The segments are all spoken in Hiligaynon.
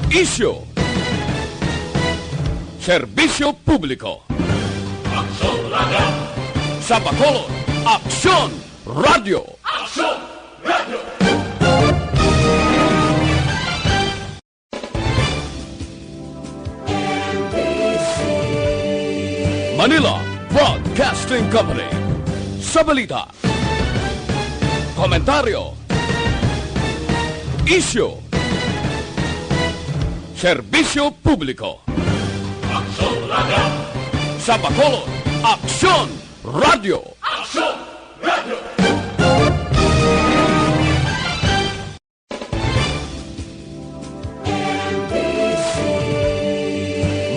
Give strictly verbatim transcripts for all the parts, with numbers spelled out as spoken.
Isyu. Serbisyo publiko. Aksyon Radio. Sa Bacolod, Aksyon Radio. Aksyon Radio. Manila Broadcasting Company. Sa balita, komentaryo, isyu, serbisyo publiko. Aksyon Radio. Sa Bacolod, Aksyon Radio. Aksyon Radio.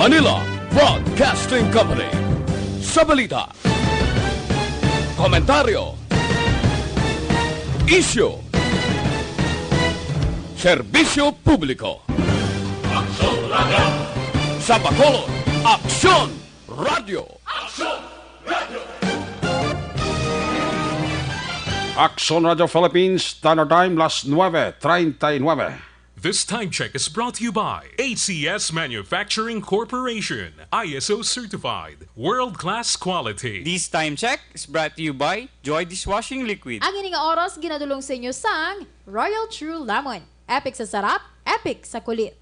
Manila Broadcasting Company. Sa balita, komentaryo, isyu, serbisyo publiko. Aksyon Radio. Sa Bacolod, Aksyon Radio. Aksyon Radio. Aksyon Radio Philippines, Standard Time, las nuebe treinta y nueve. This time check is brought to you by A C S Manufacturing Corporation, I S O certified, world-class quality. This time check is brought to you by Joy Dishwashing Liquid. Ang ini nga oras ginadulong sa inyo sang Royal True Lemon. Epic sa sarap, epic sa kulit.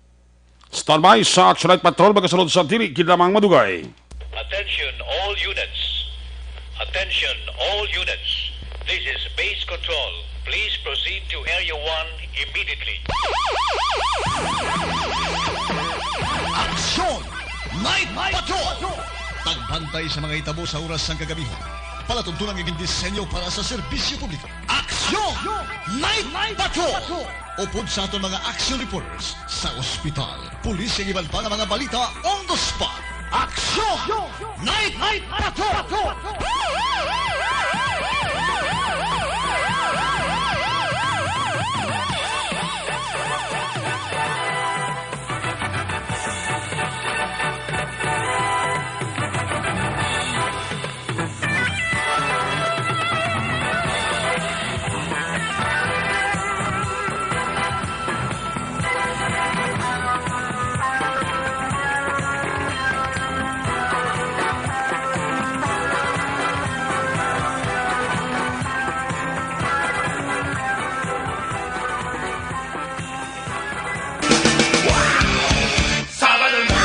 Standby sa Action Night Patrol, magasunod sa dili gid lamang madugay. Attention all units. Attention all units. This is Base Control. Please proceed to Area one immediately. Action Night Patrol! Pagbantay sa mga hitabo sa oras sang kagamihan. Palatuntunan nga gindisenyo para sa serbisyo publiko. Action Night Patrol! Upod sa aton mga action reporters sa ospital, pulis, kag iban pa nga mga balita on the spot. Action Night Patrol! Sabado na.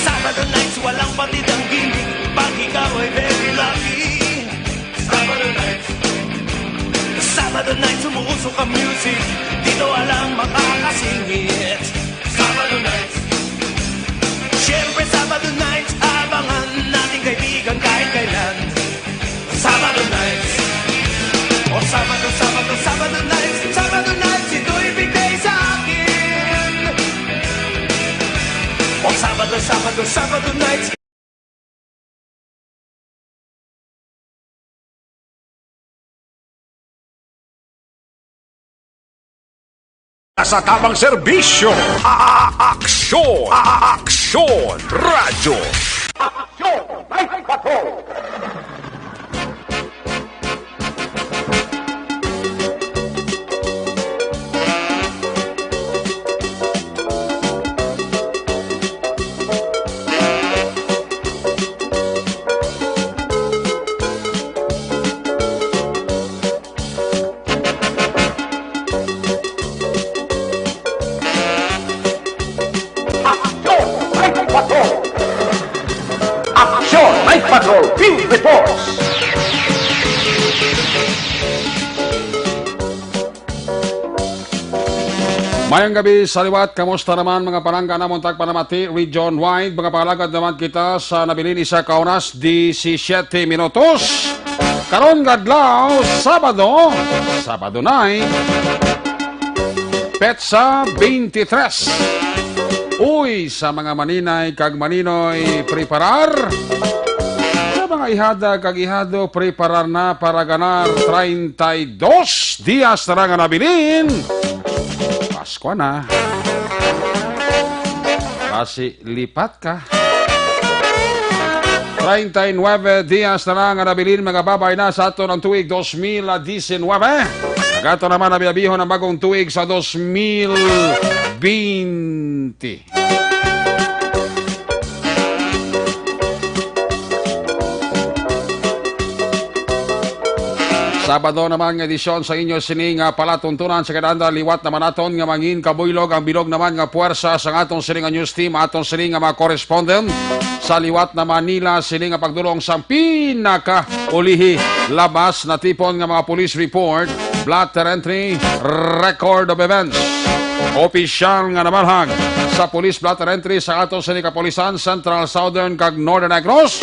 Sabado nights, walang batid ang gimmick. Pag ikaw ay very lucky. Sabado nights. Sabado nights, umuusok ang music. Dito walang makakasingit. Sabado nights. Siyempre, Sabado nights, abangan natin kaibigan kahit kailan. Sabado nights. O Sabado, Sabado, Sabado nights. Sabado nights, ito'y big day sa akin. O Sabado, Sabado, Sabado nights. Sa tamang serbisyo, a-, a-, aksyon, a-, a-, aksyon, radyo. Aksyon, Night Patrol. Aksyon Night Patrol! Aksyon Night Patrol Field Reports! Mayong gabi sa liwat. Kamusta naman, mga palangga namon tagpanamati region wide? Mga palagad naman kita sa nabilin isa ka oras, disisiete minutos. Karon nga adlaw, Sabado, Sabado night, petsa twenty-three. Uy, sa mga maninay kag maninoy, preparar. Sa mga ihada kag ihado, preparar na para ganar. Treinta y dos dias na lang ang nabilin. Pasko na. Basi lipat ka. Treinta y nueve dias na lang ang nabilin, mga babay, na sa aton ang tuig dos mil diecinueve. Kato naman, abi-abihon ang bagong tuig sa dos mil bente. Sabado naman nga edisyon sa inyo sini nga palatuntunan sa kadanda. Liwat naman naton nga mangin kabuylog ang bilog naman nga puwersa sang aton sini nga news team, aton sini nga mga correspondent sa liwat na Manila sini nga pagdulong sang pinakaulihi labas natipon nga mga police report, blotter entry, record of events. Opisyal nga namalhag sa police blotter entry sa aton sini kapulisan, Central, Southern, kag Northern Negros.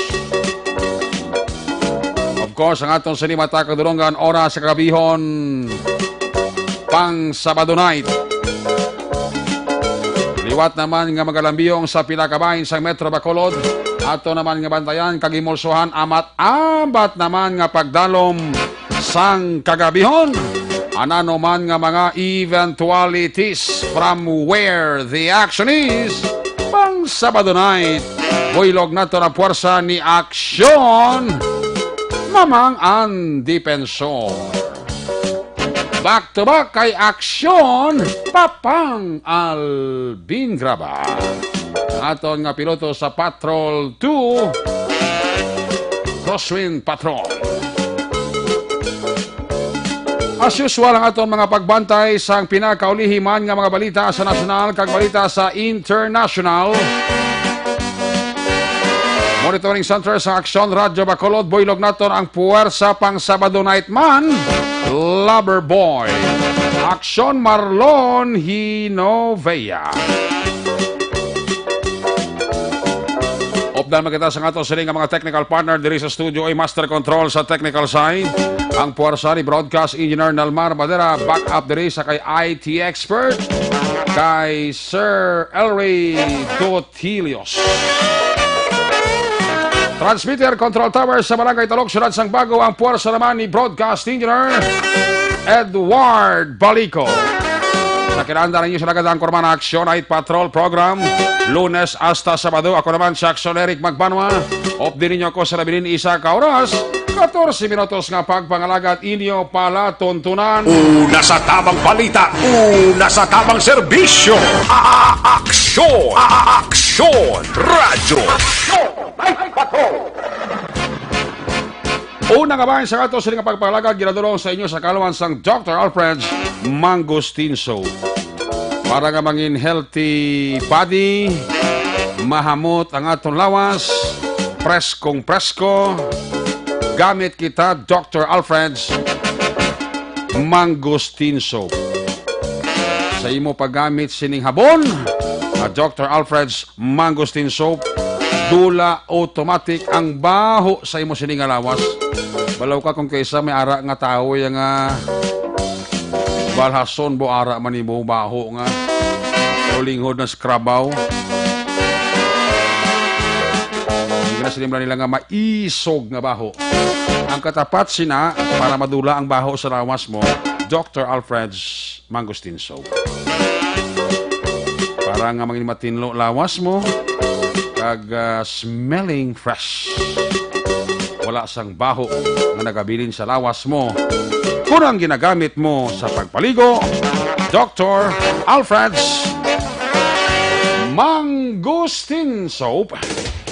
Of course, ang aton sini mata kadulungan, oras sa kagabihon, pang Sabado night. Liwat naman nga magalambiyong sa pila ka bahin sang Metro Bacolod, ato naman nga bantayan kag himulsohan amat-amat naman nga pagdalom sang kagabihon. Anano man nga mga eventualities from where the action is, pang Sabado night, buylog nato ang puwersa ni Aksyon, Mamang ang Dipensor. Back to back kay Aksyon, Papang Alvin Graba. Aton nga piloto sa Patrol two, Crosswind Patrol. As usual, ang aton mga pagbantay sang pinakaulihi man nga mga balita sa nasyonal kag balita sa international. Monitoring Center sa Aksyon Radyo Bacolod, buylog naton ang puwersa pang Sabado night man, Lover Boy. Aksyon Marlon Hinovea. Updan man kita sa aton sini nga mga technical partner diri sa studio, ay master control sa technical side, ang puwersa ni broadcast engineer Nalmar Madera, backup diri sa kay I T expert, kay Sir Elry Dot Helios. Transmitter Control Tower sa Barangay Talok, Siyudad sang Bago, ang puwersa naman ni Broadcast Engineer Edward Balico. Sa kinanda ninyo sa nagadaang kurman na Aksyon Night Patrol Program, Lunes hasta Sabado. Ako naman si Aksyon Eric Magbanwa. Updi ninyo ako sa nabilin isa ka oras, katorse minutos nga pagpangalagad inyo palatuntunan. Una sa tamang balita, una sa tamang serbisyo. A-, a-, aksyon, a-, a-, aksyon, radyo. Aksyon, Night Patrol. Una nga bahin sa ato sini nga pagpangalagad, ginadulong sa inyo sa kaalaman sang Doctor Alfred's Mangosteen Soap. Para nga mangin healthy body, mahamot ang aton lawas, preskong presko, gamit kita Doctor Alfred's Mangosteen Soap. Sa imo paggamit sining habon, ah, Doctor Alfred's Mangosteen Soap, dula automatic ang baho sa imo sini nga lawas. Balaw ka kung kaysa may ara nga tawo ya nga balhason bo ara man imo baho nga. Pero linghod na skrabaw. Ang ginasiling nila nga maisog nga baho. Ang katapat sina para madula ang baho sa lawas mo, Doctor Alfred's Mangosteen Soap. Para nga mangin matinlo lawas mo, kag, ah, smelling fresh. Wala sang baho nga nagabilin sa lawas mo. Kon ang ginagamit mo sa pagpaligo, Doctor Alfred's Mangosteen Soap.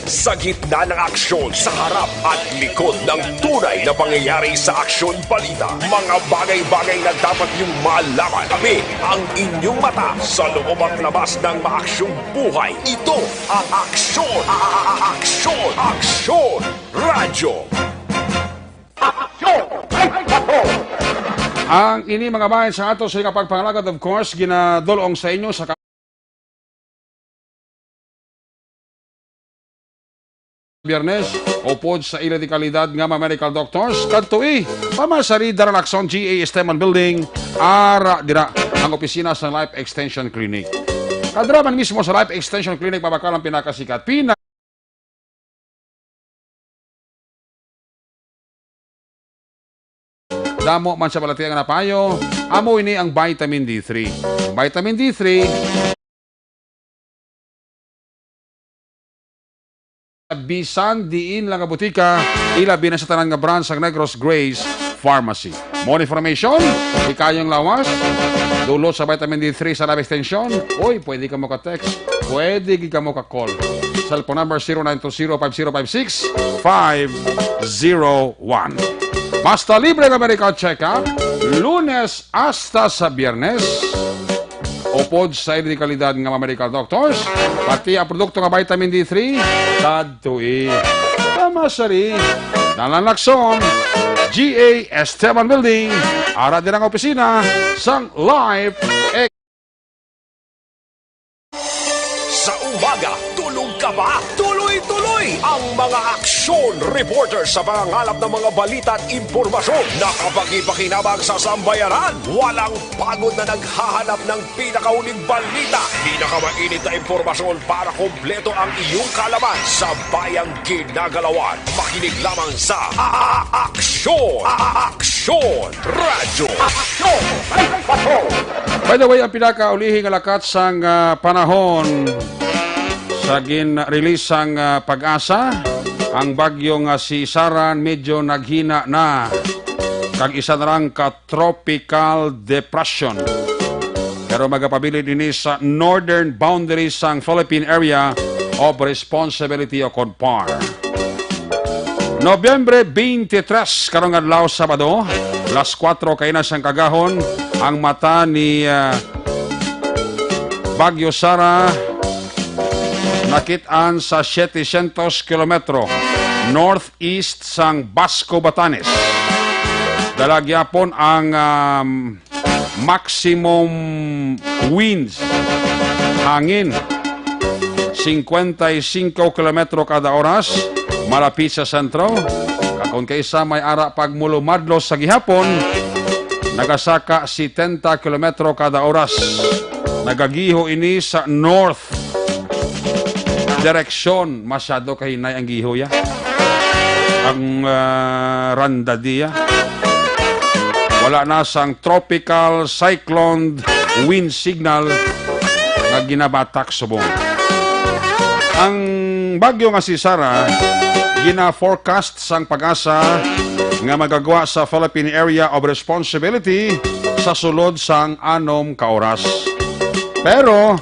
Sa gitna ng aksyon, sa harap at likod ng tunay na pangyayari sa aksyon balita, mga bagay-bagay na dapat niyong malaman. Tabi ang inyong mata sa loob at labas ng maaksyong buhay. Ito ang Aksyon, a-, a-, a-, Aksyon, Aksyon Radyo. Aksyon! Ang ini mga bahin sa ato sa nga pagpangalagad, of course, ginadulong sa inyo sa Biyernes, upod sa ila di kalidad nga mga medical doctors, kadtoi pa man sa Rida Relaxon G A Esteban Building, ara dira ang opisina sa Life Extension Clinic. Kadra man mismo sa Life Extension Clinic, mabakal ang pinakasikat, pina- Damo man sa balatian nga napayo, amo ini ang vitamin D three. Ang vitamin D three, bisan diin lang nga butika, ilabi na sa tanan nga branch sang Negros Grace Pharmacy. More information, hikayong lawas, dulot sa vitamin D three sa Live Extension. Uy, pwede ka mo ka-text, pwede gid ka mo ka-call. Cellphone number zero nine two zero five zero five six five zero one. Basta libre nga medical check-up, Lunes hasta sa Biyernes. Upod sa indi kalidad nga mga medical doctors, pati ang produkto nga vitamin D three, kadtoi. Tamasari, Dalan Lacson, G A Esteban Building, ara din ang opisina sang Life Ex- Sa umaga, tulog ka ba? Tuloy-tuloy ang mga aksyon reporter sa pangangalap ng mga balita at impormasyon na kapagi-pakinabang sa sambayanan. Walang pagod na naghahanap ng pinakahuling balita, pinakamainit na impormasyon para kompleto ang iyong kaalaman sa bayang ginagalawan. Makinig lamang sa A-, A-, Aksyon! A-, A-, Aksyon! Radyo Aksyon! By the way, ang pinakaulihi nga lakat sang, ah, panahon sa gin-release sang, ah, PAGASA, ang bagyo nga si Sara medyo naghina na kag isa na lang ka tropical depression. Pero magapabilin ini sa northern boundary sang Philippine Area of Responsibility o kon PAR. Nobyembre twenty-three, karong adlaw, Sabado, las kuwatro kaina sang kagahon, ang mata ni, ah, Bagyo Sara nakit-an sa setecientos kilometro northeast sang Basco, Batanes. Dala gyapon ang, um, maximum winds, hangin, cincuenta y cinco kilometro kada oras, malapit sa sentro. Kag kon kaisa may ara pagmulumadlo sa gihapon, nagasaka setenta kilometro kada oras. Nagagiho ini sa north direksyon. Masyado kahinay ang giho ya. Ang, ah, randa diya. Wala na sang tropical cyclone wind signal nga ginabatak subong. Ang bagyo nga si Sara, gina-forecast sang PAGASA nga magagwa sa Philippine Area of Responsibility sa sulod sang anom ka oras. Pero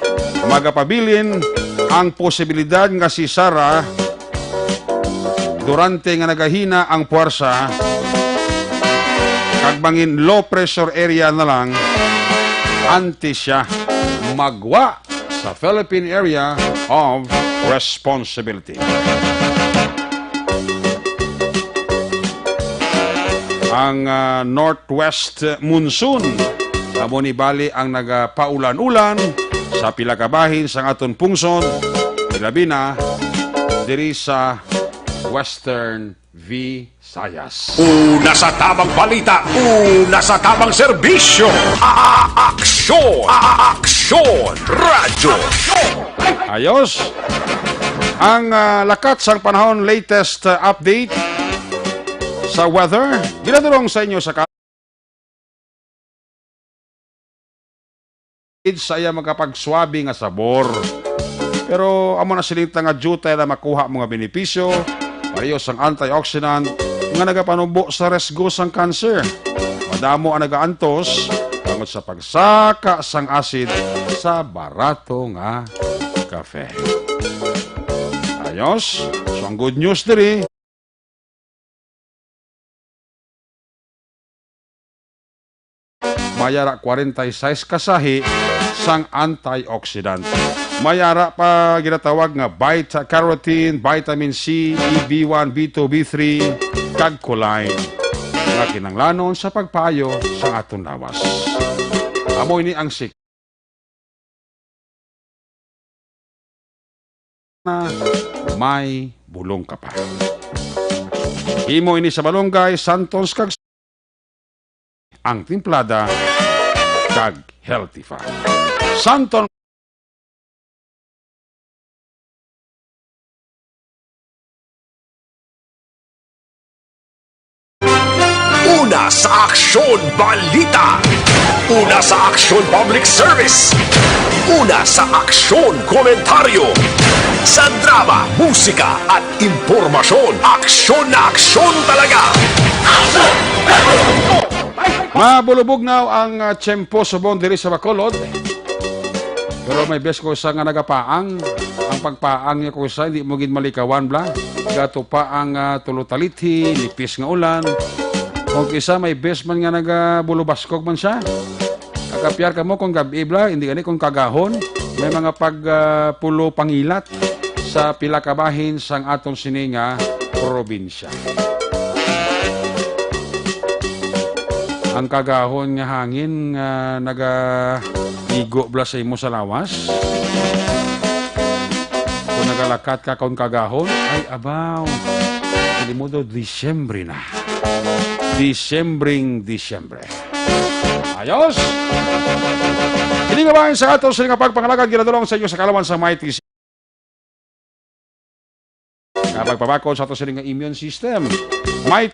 magapabilin ang posibilidad nga si Sara durante nga nagahina ang puwersa kag mangin low pressure area na lang antes siya magwa sa Philippine Area of Responsibility. Ang, ah, northwest monsoon amo ni bali ang nagapaulan-ulan sa pila ka bahin sang aton pungsod, ilabi na diri sa Western Visayas. Una sa tamang balita, una sa tamang serbisyo. A-, a-, aksyon! A-, a-, aksyon! Radyo! Ayos. Ang, ah, lakat sang panahon, latest, ah, update sa weather, ginadurong sa inyo sa ka-, sa iya makapagswabe nga sabor. Pero amo na siling ta nga diutay na makuha mo nga benepisyo, pareho sang antioxidant nga nagapanubo sa resgo sang cancer. Madamo ang nagaantos tungod sa pagsaka sang acid sa barato nga kafe. Ayos. So, ang good news diri, may ara kwarenta y sais ka sahi sang antioxidant. May ara pa ginatawag nga beta carotene, vitamin C, E, B one, B two, B three, kag choline nga kinahanglanon sa pagpaayo sang aton lawas. Amo ini ang sik- na may bulong ka pa. Himo ini sa malunggay, Santon kag ang timplada kag healthy fat. Santon. Una sa aksyon, balita. Una sa aksyon, public service. Una sa aksyon, komentaryo. Sa drama, musika, at impormasyon, aksyon na aksyon talaga. Aksyon! Aksyon! Mabulubog na ang, ah, tiyempo subong diri sa Bacolod. Pero may bes ko sa nga nagapaang. Ang pagpaang niya ko sa hindi mo gid malikawan, bla. Gato pa ang, ah, tulo talithi, nipis nga ulan. Kung kisa may bes man nga nagabulubaskog man siya. Nakapiyar ka mo kung gabi, bla, hindi gani kung kagahon. May mga pag, ah, pulo pangilat sa pila ka bahin sang aton sini nga probinsya. Ang kagahon nga hangin nga nagaigo bla sa imo sa lawas. Kung nagalakat ka kon kagahon, ay abaw. Hindi mo do, Disyembre na. Disyembreng Disyembre. Ayos! Hindi nga ba sa ato sa nga pagpangalagad, ginadulong sa inyo sa kalawan sa Mighty Nga pagpabakod sa ato sini nga immune system. May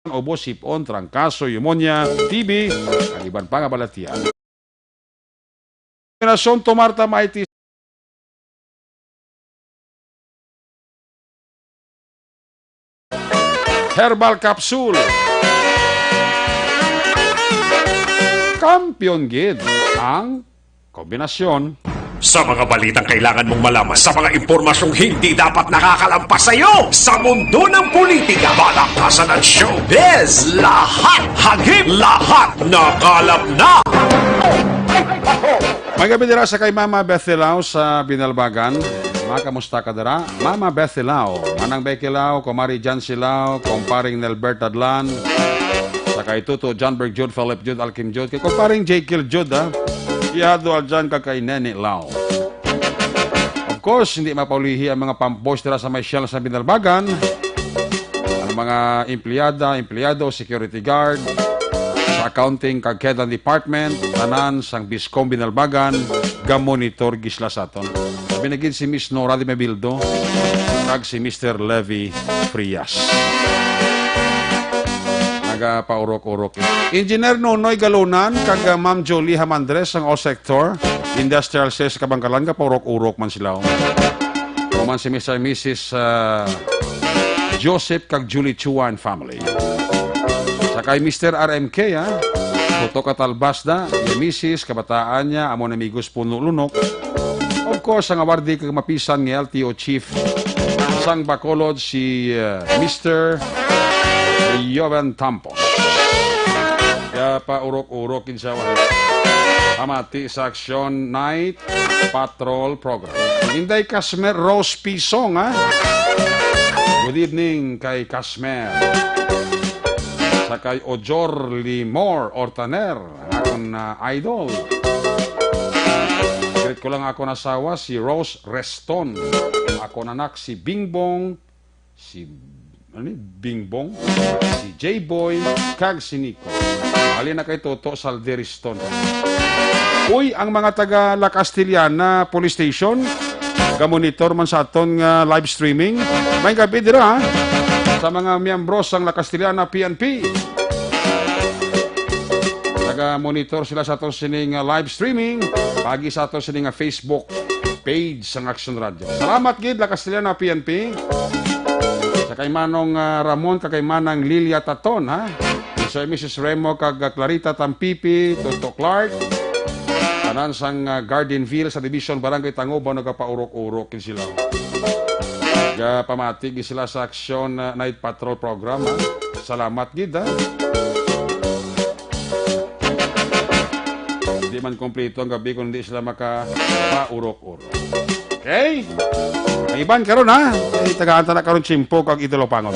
ubo, sipon, trangkaso, pneumonia, T B, ang iban pa nga balatian. Kombinasyon to, Marta, may ti-, herbal capsule. Kampiyon gid ang kombinasyon. Sa mga balitang kailangan mong malaman, sa mga impormasyong hindi dapat nakakalampas sa iyo, sa mundo ng politika, balaktasan at showbiz, lahat, hagip, lahat, nakalap na! May gabi dira sa kay Mama Bethelao sa Binalbagan. Ma, kamusta ka dira? Mama Bethelao, Manang Becky Lao, Kumari Jan Silao, Kumparing Nelbert Adlan, sa kay Tuto John Berg Jude, Philip Jude, Alkim Jude, kay Kumparing Jekyll Jude, ha? Iyado Aljan kag kay Nene Lao. Of course, hindi mapaulihi ang mga pump boys dira sa may Shell sa Binalbagan. Ang mga empleyada, empleyado, security guard, sa accounting kag head department, tanan sang Biscom Binalbagan, gamonitor gid sila sa aton. Sabi na gid si Miss Nora de Mebildo, kag si Mister Levy Frias. Nagapaurok-urok. Engineer Nonoy Galunan kag, uh, Ma'am Jolie Hamandres sang O Sector Industrial Sales sa Kabangkalan, gapaurok-urok man sila. Human si Mister and Missus, uh, Joseph kag Julie Chua and family. Sa kay Mister R M K, ha? Puto ka talbas na, yung misis, kabataan niya, amo na amigos puno lunok. Of course, ang awardi kag mapisan nga L T O chief sang Bacolod, si, uh, Mister Joven Tampos. Kaya pa urok-urok, kinsa wa. Pamati sa Action Night Patrol Program. Inday Kasmer Rose Pisong, ha? Good evening kay Kasmer. Sa kay Ojor Limor Ortaner, ang akon, ah, idol. Greet ko lang akon asawa, si Rose Reston. Akon anak, si Bingbong, si, ano ni? Bingbong, si J-Boy, kag si Nico. Ali na kay Toto Salderiston. Uy, ang mga taga La Castellana Police Station, gamonitor man sa aton nga live streaming. May gabi dira, ha? Sa mga miyembro sang La Castellana P N P. Naga-monitor sila sa aton sini nga live streaming, pagi sa aton sini nga Facebook page sang Action Radio. Salamat gid, La Castellana P N P. Sa kay Manong, ah, Ramon, kag kay Manang Lilia Taton, ha? Sa Missus Remo, kag, ah, Clarita Tampipi, Toto Clark. Tanan sang, ah, Gardenville sa Division, Barangay Tanguban, nagapaurok-urok gid sila. Gapamati gid sila sa Action, ah, Night Patrol Program, ha? Salamat gid, ha? Di man kompleto ang gabi kung di sila makapaurok-urok. Okay? Ang iban karon, ha? Ay, tagaan ta na karon tiyempo kag Idolo Pangon.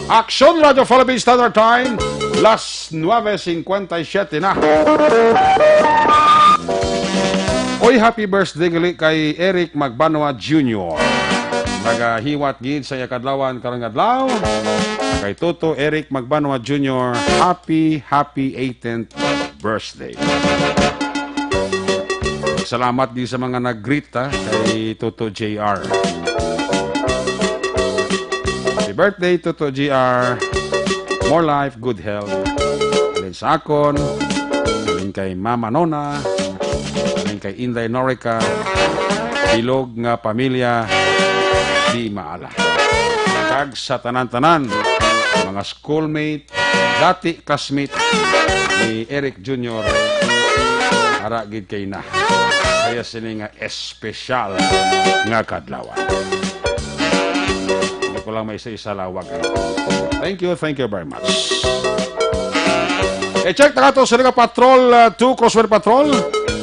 Action Radio Philippine Standard Time, las nueve cincuenta y siete na. Oy, happy birthday gali kay Eric Magbanwa Junior. Nagahiwat gid sa iya kadlawan karong adlaw. Kay Toto Eric Magbanwa Junior, happy, happy eighteenth birthday. Salamat din sa mga nag-greet, ha, kay Toto J R. Happy birthday, Toto J R. More life, good health. Alin sa akon, alin kay Mama Nona, alin kay Inday Norica, bilog nga pamilya, di maala. Kag sa tanan-tanan, mga schoolmate, dati classmate ni Eric Junior, ara gid kay na. Kaya sini nga espesyal nga kadlawan. Hindi ko lang may isa-isa lawag. Thank you, thank you very much. I-check na to sa nga Patrol, uh, two Crosswell Patrol.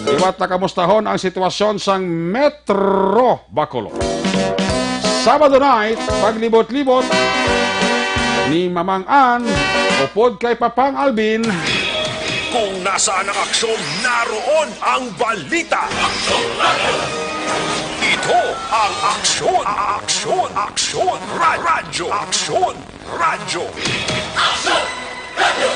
Liwat na kamustahon ang sitwasyon sang Metro Bacolod. Sabado night, paglibot-libot ni Mamang Ann, upod kay Papang Alvin. Kung nasaan ang aksyon, naroon ang balita. Ito ang aksyon, aksyon, aksyon, ra-, radyo, aksyon, radyo.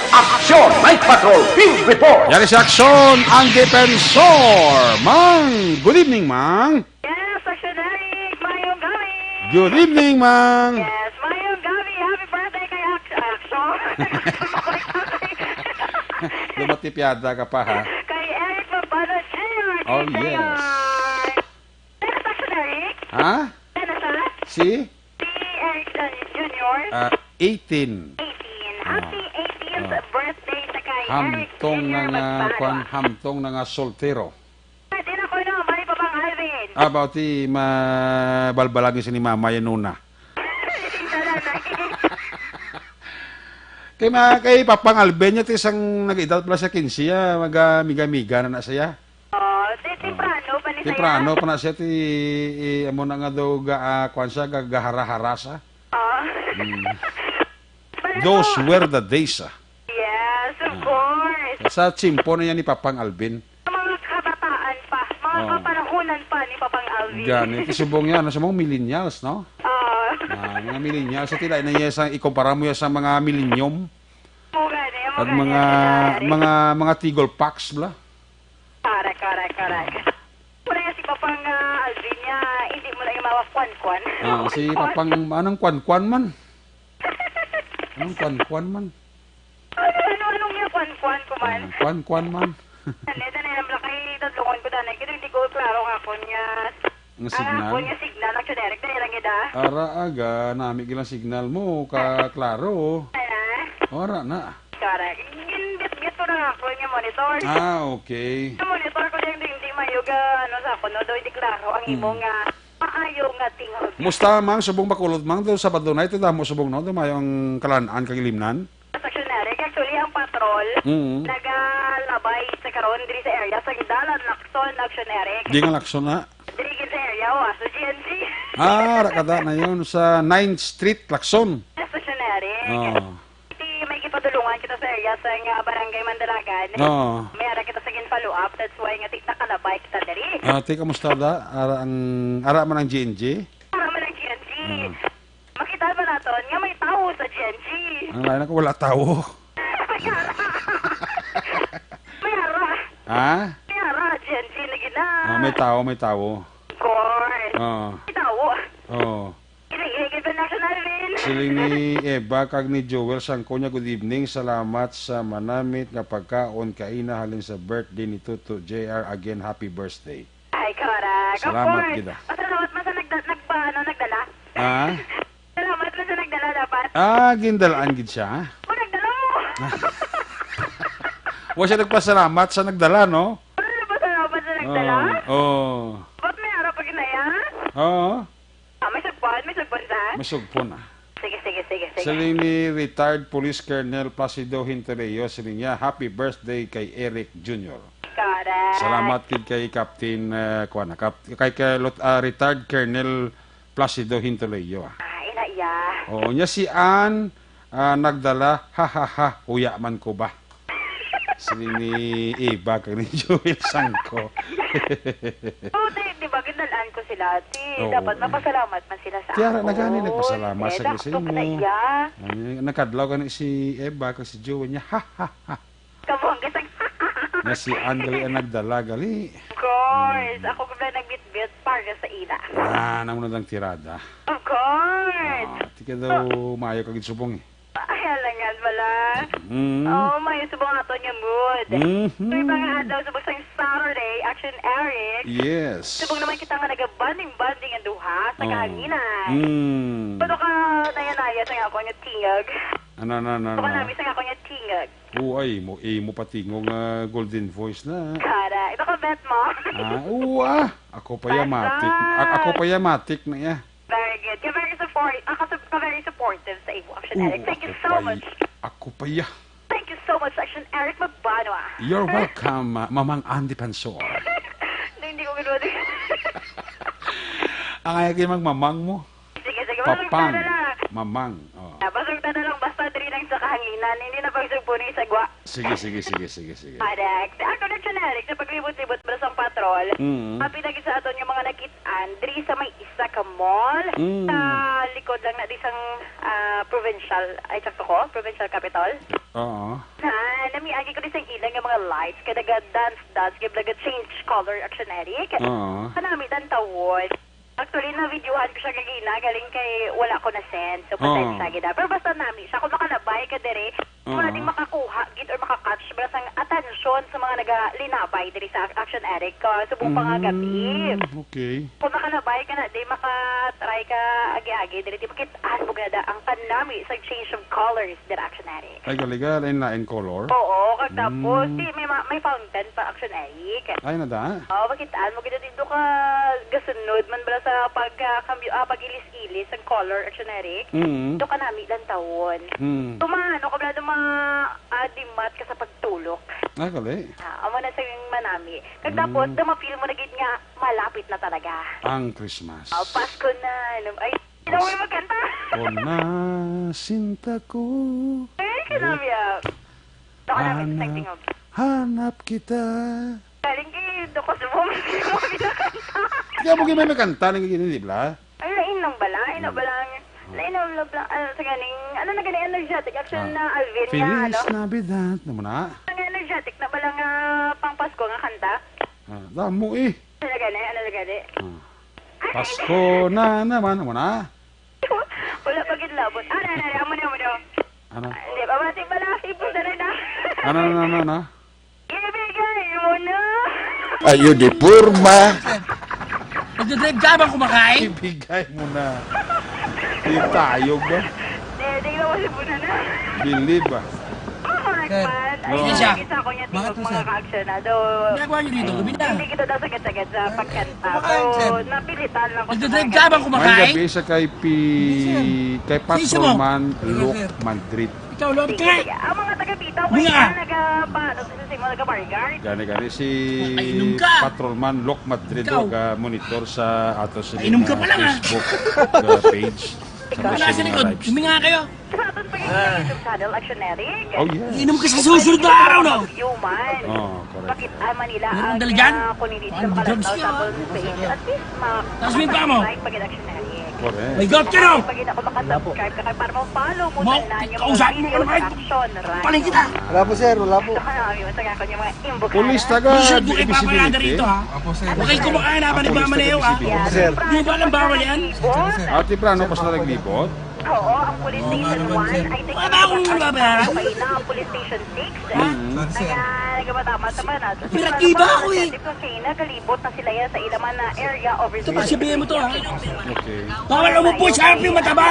Aksyon! Night Patrol Field Report! Yari si Aksyon, ang defensor. Mang, good evening, Mang. Yes, Aksyon Eric, mayong gabi. Good evening, Mang. Yes, mayong gabi. Happy birthday kay Ak-, Aksyon. Lumatipyada ka pa, ha? Kay Eric Mabano Junior, Oh, K J R. Yes. Ano sa Aksyon Eric? Ha? Ano sa? Si? Si Eric Junior? Ah, eighteen. Eighteen. Ah. Happy eighteenth Ah. birthday sa kay Eric Hamtong Junior na nga, Magpano. kwan, hamtong na nga soltero. Pwede na ko, no? Mali pa bang Alvin? Ah, about ti mabalbalan ni sini mama yan una. Hindi na lang. Kay ma-, kay Papang Alvin, niya ti isang nag-edad pala siya, quince, ah, mag-, ah, miga-miga na na siya. Oh, di, Oh. temprano pa ni Temprano siya. pa na siya, ti, i-, amo na nga daw ga, ah, kwan siya, ga-, gahara-hara siya. Oh. Mm. Pero Those were the days, ah. Yes, of Ah. course. Sa tsimpo na yan ni Papang Alvin. Sa mga kabataan pa, mga Oh. kapanahunan pa ni Papang Alvin. Gani, ti subong yan, ano, sa mga millennials, no? Oh. Ah, mga millennials, sa tila na iya sa, ikumpara mo yan sa mga millennium. Mo gani, mo At gani, mga, Aksyon Eric. mga, mga tigol packs, bla. Correct, correct, correct. Wala nga si Papang, ah, Alvin niya, hindi mo na yung mga kwan-kwan. Ah, si Papang, anong kwan-kwan man? Anong kwan-kwan man? Ano, ano, anong yung kwan-kwan ko man? Ah, kwan-kwan man. Hindi, na lang, kay tatlungon ko dana, kaya hindi ko klaro nga ako niya. Nga Ah, signal? ako niya signal, Aksyon Eric, dahil lang ida. Ara aga, nami gilang signal mo, ka klaro. Ala? Ora na. Correct. Ginbit-bit ko na nga ako nga monitor. Ah, okay. Ang monitor ko yung hindi, hindi mayuga, ano, sa ako, no? Daw hindi klaro ang Hmm. imo nga maayo nga tingog. Musta, Mang? Subong Bacolod, Mang? Daw Sabado na ito, damo subong, no? Daw mayo ang kalan-an kag ilimnan? Sa Aksyon Eric, actually, ang patrol, Mm. nagalabay sa karon diri sa area sa Dalan Lacson, Aksyon Eric. Di nga Lacson na? Diri gid sa area, oh, sa G N G. Ah, rakada na yun sa Ninth Street, Lacson. Sa Aksyon Eric. Oh. Ti may gipadulungan kita sa area sa nga Barangay Mandalagan. Oo. May ara kita sa gin-follow up, that's why nga ti-, nakalabay kita diri. Ah, ti, kamusta da? Ara ang, ara man ang G N G? Ara man ang G N G. Ah. Makita ba naton nga may tawo sa G N G? Ang lain ako, wala tawo. May ara. Ha? May ara, G N G na gina. Ah, may tawo, may tawo. Of course. Oo. May tawo. Oo. Sige, sige, National Win. Siling ni Eva kag ni Joel Sangkonya, "Good evening. Salamat sa manamit nga pagkaon kaina halin sa birthday ni Tuto J R. Again, happy birthday." Ay, correct. Of Salamat course. gid, ah. Pasalamat man sa nagda-, nagpa-, ano, nagdala. Ah? Salamat man sa nagdala dapat. Ah, gindalaan gid siya. O, nagdala mo. Wa siya nagpasalamat sa nagdala, no? Wala nagpasalamat sa nagdala? Oh, oh. Ba't may harap pag inaya? Oo. Ah, may sugpon? May sugpon sa? May sugpon, ah. Sige, sige, sige, sige. Siling ni retired Police Colonel Placido Hinterleo, siling niya, "Happy birthday kay Eric Junior." Correct. Salamat gid kay Captain, eh, kuwan, Cap-, kay, kay Lot-, ah, retired Colonel Placido Hinterleo, ah. Ah, ina iya. Oo, niya si Ann, ah, nagdala, ha, ha, ha, huya man ko ba? Siling ni Eva kag ni Joel Sangko. Oo, di, di ba, gindalaan ko sila. Ti, Oo, dapat eh. mapasalamat man sila sa Ti ara na gani, akon. Nagpasalamat Eh, sa daktok imo. na iya. Ano, nakadlaw gani si Eva kag si Joel niya. Ha, ha, ha. Kabuang ka sa Nga si Ann gali ang nagdala, gali. Of course. Mm. Ako gud na nagbitbit para sa ila. Ah, namo na lang tirada. Of course. Ah, ti ka daw maayo ka gid subong eh. Ay, alangan wala. Mm. Oh, may subong aton nga mood. Mhm. May mga adlaw subong sa Saturday, Action Eric. Yes. Subong naman kita nga naga-bonding-bonding ang duha sa Oh. kahanginan. Mm. Pero ka naya-naya sa nga ako nga tingog. Ano, ano, ano, Baka ano? Namin sa ako niya tingog. Oo, ay, mo, eh, mo patingog nga golden voice na. Kara, ito ka bet mo. Ah, oo, ah. Ako pa ya matik. A-, ako pa ya matik na ya. Very good. Ka very support, ah, ka, ka very supportive sa imo, Action Oo, Eric. Thank you ako so pa y-, much. Ako pa ya. Thank you so much, Action Eric Magbanwa. You're welcome, ah, Mamang Andy Pansor. Hindi, hindi ko gano'n. Ang ayaw kayo magmamang mo. Sige, sige, Papang. Basta na lang. Mamang. Oh. Ah, basta na lang, basta diri lang sa kahanginan. Hindi na pagsugpuni sa gwa. Sige, sige, sige, sige, sige. Correct. Ako na, Action Eric, sa paglibot-libot, basta ang patrol. Mm. Happy lagi sa aton nga mga nakit-an, diri sa may isa ka mall, Mm. sa likod lang na di sang, ah, provincial, ay, sakto ko? Provincial capital? Oo. Ah, namiagi ko di sang ilang nga mga lights, kay naga-dance-dance, kay naga-change color, Action Eric. Oo. Kanami, tantawon. Actually, na-videohan ko siya kagina, galing kay wala ko na-send. So, Oo. Pasensya gid, ah. Pero basta nami siya, kung makalabay ka diri, Oo. Wala ding makakuha gid or makakatch bala sang atensyon sa mga nagalinabay diri sa Action Eric, ah, subong pa nga gabi. Mm, okay. Kung makalabay ka na, di makatry ka agi-agi diri, di makit-an mo gada ang kanami sa change of colors diri, Action Eric. Ay, galing, lain-lain color? Oo, kag tapos, Mm. di, may ma-, may fountain pa, Action Eric. Ay, nada? Oo, makit-an mo gid dito ka gasunod man bala sa pagkakambyo, ah, pag-ilis-ilis ang color, Action Eric. Mm. Dito ka nami lantawon. Mm. Tumano ka bala, duma-, ah, dimat ka sa pagtulok. Ah, gali. Ah, amo na sa yung manami. Kag Mm. tapos, duma-feel mo na gid nga malapit na talaga. Ang Christmas. Ah, Pasko na. Ano, ay, sino Pas-, may magkanta? Pasko na, sinta ko. Eh, kanami, ah. Ako na, Ana, exciting, oh. Hanap kita. Galing kay Doko Subong. Hindi mo ginamit kanta, nang hindi, di ba? Ay, lain lang bala, ay, na bala. Lain lang bala, ano, sa ganing, ano na gani, energetic, action Ah. na Alvin nga, Feliz ano? Navidad, na mo na? Ang energetic na bala nga pang Pasko nga kanta? Ah, damo eh. Ano na gani, ano na gani? Ah. Ay, Pasko na naman, na mo na? Wala pa gid labot. Ah, na, na, na, amo na, amo na. Ano? Hindi, pabati pala, ipon na rin, ah. Ano, ano, ano, ano? Ibigay mo na. Ayo, di porma. Nagdadrive ka habang kumakain? Ibigay mo na. Yung tayog ba? Hindi, hindi ko kasi muna na. Believe, ah. Oh, correct Sir. man. Ay, Oo. Hindi siya. Nakita ko niya, Bakit tingog mo, mga sir? Ka-action na. Do, Ginagawa niyo dito, gabi na. Hindi kita daw sagad-sagad sa pagkanta. Kumakain, So, sir. Napilitan lang ko sa Nagdadrive ka habang May kumakain? gabi sa kay Pi-, Hindi, sir. kay Sino mo? Patrolman Luke Sir. Madrid. Ikaw, Lord, Sige, kay sige. Ang mga taga-Bitaw, Bunga. Kaya nagapa-, ano, sa simo, nagka-bargard? Gani, gani si Ay, inom ka. Patrolman Luke Madrid, Ikaw. Ga-monitor sa ato sa Ay, inom ka mga pala, nga. Facebook, ga page. Sa Ikaw. Wala sa mga likod. lives. Huminga kayo. Sa aton pa yung YouTube channel, Action Eric. Oh, yes. Inom ka sa susunod na araw, no? Human. Oh, correct. Bakit, ah, Manila Meron ang, dala dyan? Ah, kung hindi Paano sila drugs makalagtaw ka? Sa Apple Page, at least ma-, Taas mo yung paa mo. Subscribe pag Action Eric. Correct. May gout ka, no? Pag ako makasubscribe ka kay para ma-follow mo Mo, sa ilang yung kausapin mo mga ka naman. Action, right? Paling kita. Wala po, sir. Wala po. Ito ka na, yung sa ako yung mga inbox Pulis na. Taga Hindi siya doon kay Papa Nanda Visibility. Rito, ha? Opo, sir. Huwag kayo kumakain habang Ang pulis nagmamaneho, taga ha? Visibility. Opo, sir. Di ba lang bawal yan? Ate Fran, ano, pas na naglibot? Oo, ang police Oo nga station naman, one, sir. I think Wala akong nagpapatay babayaran. Kayo na, police station six, eh. Mm. Sorry, sir. Nag-, nagpapatama sa mga nasa Piratiba ako, eh. Kasi kung kayo nagalibot na sila yan sa ilaman na area of Ito, pasabihin mo to, ha? Okay. Bawal umupo sa harap yung mataba.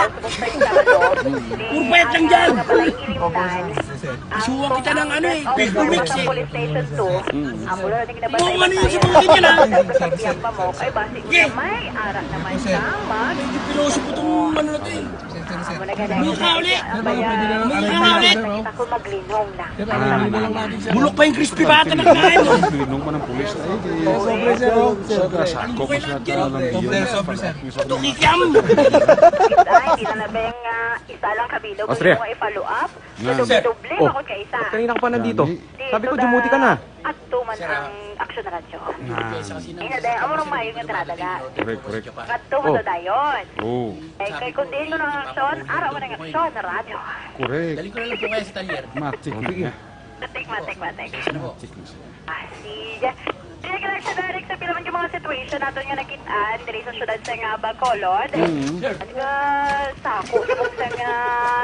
Puro payat lang dyan. Opo, sir. Yes, sir. Suwa kita ng ano, eh, Ang Pepco Mix, eh. Police Station two. Mm. Ang mula na Kung ano yun sa mga ganyan, ha? Ang kasabyan pa mo, kay basi Sige. May ara naman Yes, sir. Siya, mag- Medyo piloso po itong ano na to, eh. Sir, sir, sir. Amo na gani. May ka uli. Ang bayan. May ka uli. Ako maglinong na. Sir, ang Ah, linong na lang natin, sir. Bulok pa yung crispy bata na kinain mo. Linong pa ng pulis. Ay, di. Yes, sir, sir, sir. Sa kasako mo siya, Sir, sir, sir. Sir, sir. Ito, kikiam. Ay, di na na ba yung, ah, isa lang kabilog Austria. Yung mga i-follow up? Nga. Doble-doble Oh, ako kay isa. Kanina ka pa nandito. Gani. Sabi ko, Dito dumuti ka na. Adto man Sir, ang Action Radyo. Ah. Ina, dahil amo nang maayong entrada na. Correct, correct. Adto man Oh. to dayon. Oh. Eh, kay kung diin mo ng aksyon, araw mo ng aksyon, radyo. Correct. Dali ko na lang po kaya sa talyer. Matik Oh, na sige. Niya. Matik, matik, matik. Sino po? Matik na siya. Ah, sige. Sige ka lang siya, Derek, sa pila man yung mga situation nato nga nakit-an diri sa syudad sa nga Bacolod. Mm. Sir. Ano nga sako sa buksa nga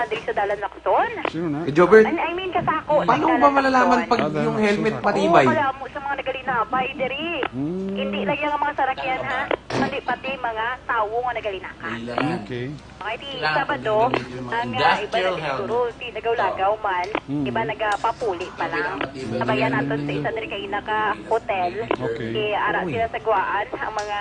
diri sa Dalan Lacson? Sino na? Eh, Jobert, Ano, I mean, kasako. Paano mo ba malalaman pag Ah, yung helmet sorry. Matibay? Oo, wala mo sa mga nagalinabay diri. Mm. Hindi lang yung mga sarakyan, ha? kundi pati mga tawo nga nagalinaka. Okay. Okay, ti Sabado, ang, ah, iba nagasiguro, ti lagaw-lagaw man, iba nagapapuli pa lang. Sabayan naton sa isa diri kaina ka hotel. Okay. Ti ara sila sa guwaan ang mga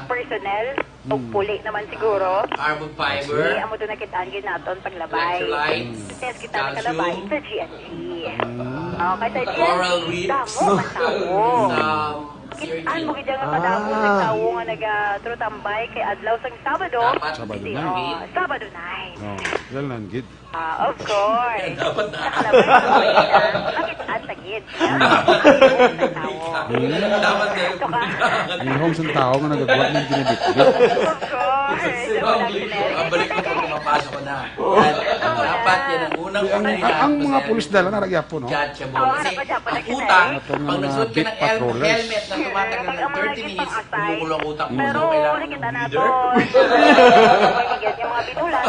personnel. Ug puli naman siguro. Carbon fiber. Ti amo to nakit-an gid naton paglabay. Electrolytes. Test kita nakalabay sa G N C. Mm. Oh, kay sa G N C, damo man tawo. Kit-an mo gid ang kadamo sa tawo nga naga-, trutambay kay adlaw sang Sabado. Sabado night. Oh, Sabado night. Oh, well, nan gid. Ah, of course. Dapat na. Nakalabay sa Pilipinas. Makit-an sa gid. Dapat na. Ihong sang tawo nga nagagwa ng ginabitbit. Of course. Ang balik ko pag pumapasok ko na. Dapat yan ang unang Ang, ang, ang mga pulis dala na nagyapo, no? Judgeable. Kasi ang utang, pag nagsuot ka ng helmet na tumagal ng thirty minutes, gumugulo ang utang mo. So, kailangan ng breather. Yung mga binulan,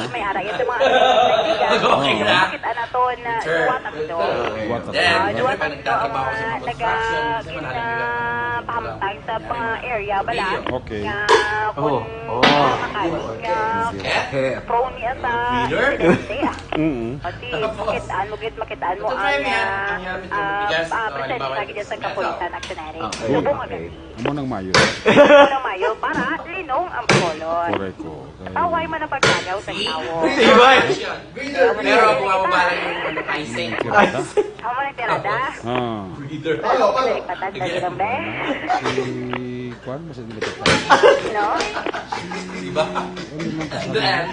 may ara yan sa mga kaibigan. Okay na. Makit-an naton, ah, liwat ang daw. Liwat ang daw. Then, syempre, pag nagtatrabaho sa mga construction, kasi marami nila pahamtang sa mga area bala. Okay. Nga kung makakain nga prone niya sa aksidente, ah. Mm. Pati makit-an mo gid, makit-an mo ang, ah, ah, presensya gid sa kapulisan, Action Eric. Subong nga gani. Amo nang mayo. Amo nang mayo para linong ang kolon. Correct ko. Taway man ang paglagaw sa tawo. Pero ako ang bahala yung ano, icing. Amo nang tirada. Ah. Breather. Ano, ano? Ipatag na silang, be. Si Kwan, basta nila ito. No? Diba? And then,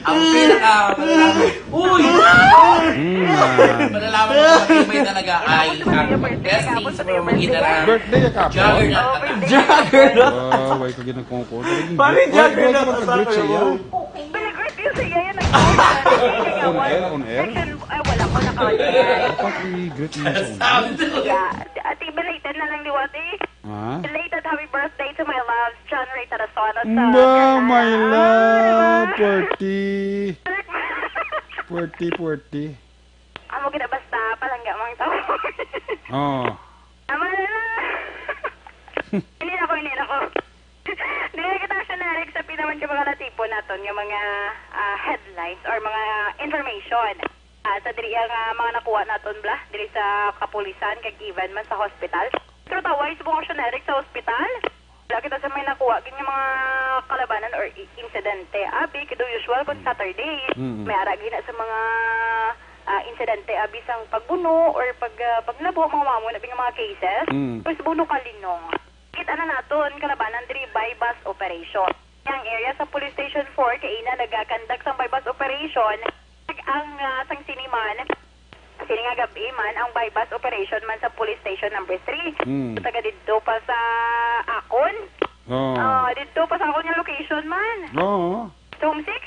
ang pinaka malalaman, uy! Mm, man. Malalaman mo kung may talaga ay ang testing sa pamamagitan ng Birthday ya kapo. Juggernaut. Juggernaut. Ah, why ka ginagkongko? Pare, why, why ka juggernaut, mag-greet sa iya? Pala-greet yun sa iya, yan. On air, on air? Ay, wala ko naka-on air. Dapat i-greet mo sa on air. Sabi ko. Yeah. Ate, belated na lang liwat, eh. Ha? Belated happy birthday to my love, John Ray Tarazona sa Ba, my love, diba? Forty. Forty, forty. Amo gid na basta, palangga mang tawo. Oo. Tama na na. Hindi na ko, hindi na ko. Dili kita, Action Eric, sa pinaman ka mga natipon naton nga mga, ah, headlines or mga information. Ah, sa diri ang, ah, mga nakuha naton, bla, diri sa kapulisan, kag even man sa hospital. Pero taway subong, Action Eric, sa hospital. Wala kita sa may nakuha gid nga mga kalabanan or i-, insidente. Abi, kay do usual kung Saturday, mm, may ara gid na sa mga, ah, insidente, abi, sang pagbuno or pag, ah, paglabo, mga mamo na nga mga cases. Mm. Pero subong no kalinong. Kita na naton kalabanan diri buy-bust operation. Ang area sa Police Station four kay ina nagakandak sang buy-bust operation. Ang, ah, sang sini man, sini nga gab-i man ang buy-bust operation man sa Police Station number three. Hmm. Taga didto pa sa akon. Oo. Ah, didto pa sa akon nga location man. Oo. Zone six.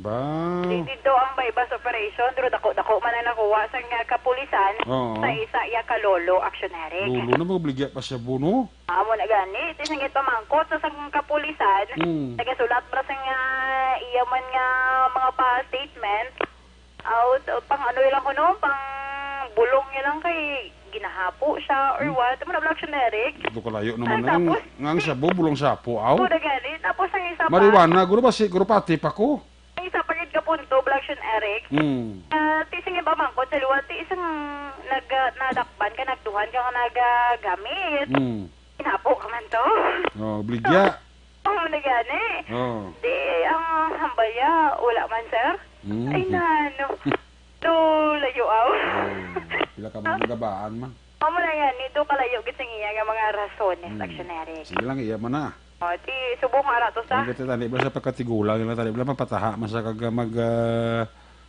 Ba. Di-, didto ang buy-bust operation, pero dako-dako man ang nakuha sang kapulisan. Oo. Sa isa iya ka lolo, Action Eric. Lolo na, magbaligya pa siya, buno. Amo na gani, ti singit pamangkot sa sang kapulisan, mm, nagasulat ba sang, ah, iya man nga mga pa-statement? Out, pang ano lang kuno, pang bulong niya lang kay ginahapo siya or, hmm, what? Amo na ba, Action Eric? Do kalayo naman. Ay, ang, tapos, nga ang shabu, bulong shapo, aw? Amo na gani, tapos ang isa pa. Marijuana, guro ba si, guro pati pa ko? Ang isa pa gid ka punto, Black Shin Eric. Mm. Ah, ti sing iba man ko, dalawa, ti isang nag-, ah, nadakpan ka, nagduhan ka nga nagagamit. Mm. Ginapo ka man to. Oh, obligya. Oh, nagani. Oh. Di, ang hambal niya, wala man, sir. Mm. Ay, nano. Do, layo, aw. Oh, pila ka man nagabaan man. Amo na yan, ito kalayo gid sa iya nga mga rasones, mm, Action Eric. Sige lang, iya man na. O, ti, subong ara to sa. Ang gati tani, basta pagkatigulang nila tani, wala mapataha man sa kag mag, ah,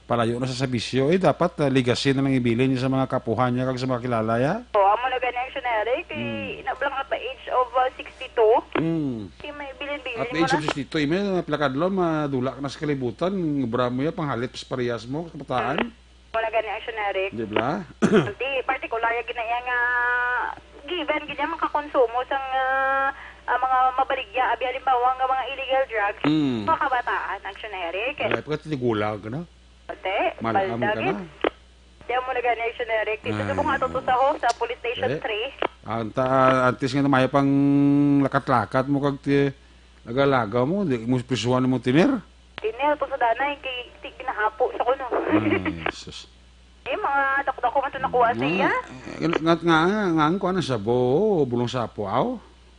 palayo na sa sabisyo. Eh, dapat, ah, legacy na lang ibilin niya sa mga kapuhan niya kag sa mga kilala niya. O, amo na gani, Action Eric, kay, hmm, na lang at the age of, ah, sixty-two. Hmm. Kay may bilin-bilin. At the age of sixty-two, eh, may mga pila ka adlaw, madula ka na sa kalibutan, obra mo ya, panghalit sa parehas mo, kabataan. Wala gani, Action Eric. Di ba? Di, partikular ya gid na iya nga given gid niya makakonsumo sang, ah, ah, mga mabaligya, abi, halimbawa nga mga illegal drugs, mm, mga kabataan, Action Eric. Ay, pagkatigulang ka na. Ate, mala-, palda amo ka gid na. Di amo na gani, Action Eric. Dito, ay, subong ato to sa ho, sa Police Station, eh, three. Anta, antes nga maayo pang lakat-lakat mo kag ti-, laga-laga mo, di mo prisuhan mo tiner. Tiner to sa danay, kay ti ginahapo sa kuno. Ay, sus. Eh, mga dako-dako man to nakuha sa iya. Nga, nga, nga, nga, ang kuha na sa bo, bulong sa apo, aw?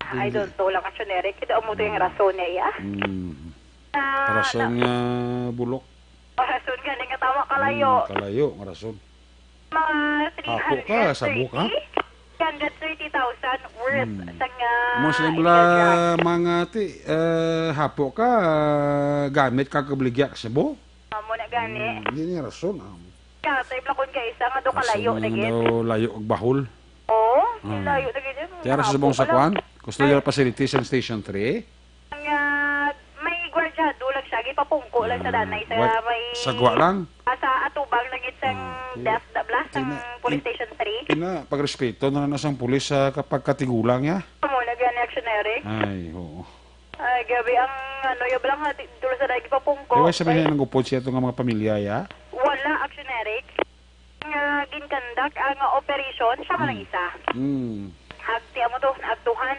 I don't know lang, Action Eric. Ito ang muto yung rason niya, iya. Mm. Ah, rason na- nga bulok. Rason gani nga tama kalayo. Mm, kalayo nga rason. Mga Apo ka, sabo ka? Three hundred thirty thousand worth Hmm. sang, ah, Mo sila illegal drugs. Mga ti, eh, hapo ka, ah, gamit ka kabaligya ka sabo? Amo na gani. Hmm, hindi niya rason, ah. Kaya sa ibla kun kay isa nga do kalayo Rason na nga gid. Daw layo ag bahol. Oo, Hmm. layo na gid yun. Tiara sa Hapo subong sa ka lang. Kuan? Custodial Ay. Facility sa Station three? Nga may gwardyado lang siya, gipapungko lang sa Ah, danay sa wa-, may sagwa lang? Ah, sa atubang lang gid sang Ah, desk da bla, sang ina-, police in-, station three. Ina, pagrespeto na lang na sang pulis sa kapag katigulang, ya? Amo na gani, Action Eric. Ay, oo. Ay, grabe ang, ano, ya bla nga, ti-, dulo sa danay gipapungko. Kaya sa Ay. Mga nangupod siya itong mga pamilya, ya? Wala, Action Eric. Nga ginkandak ang operation, siya man ang Mm. isa. Mm. Hagti amo to, naagtuhan.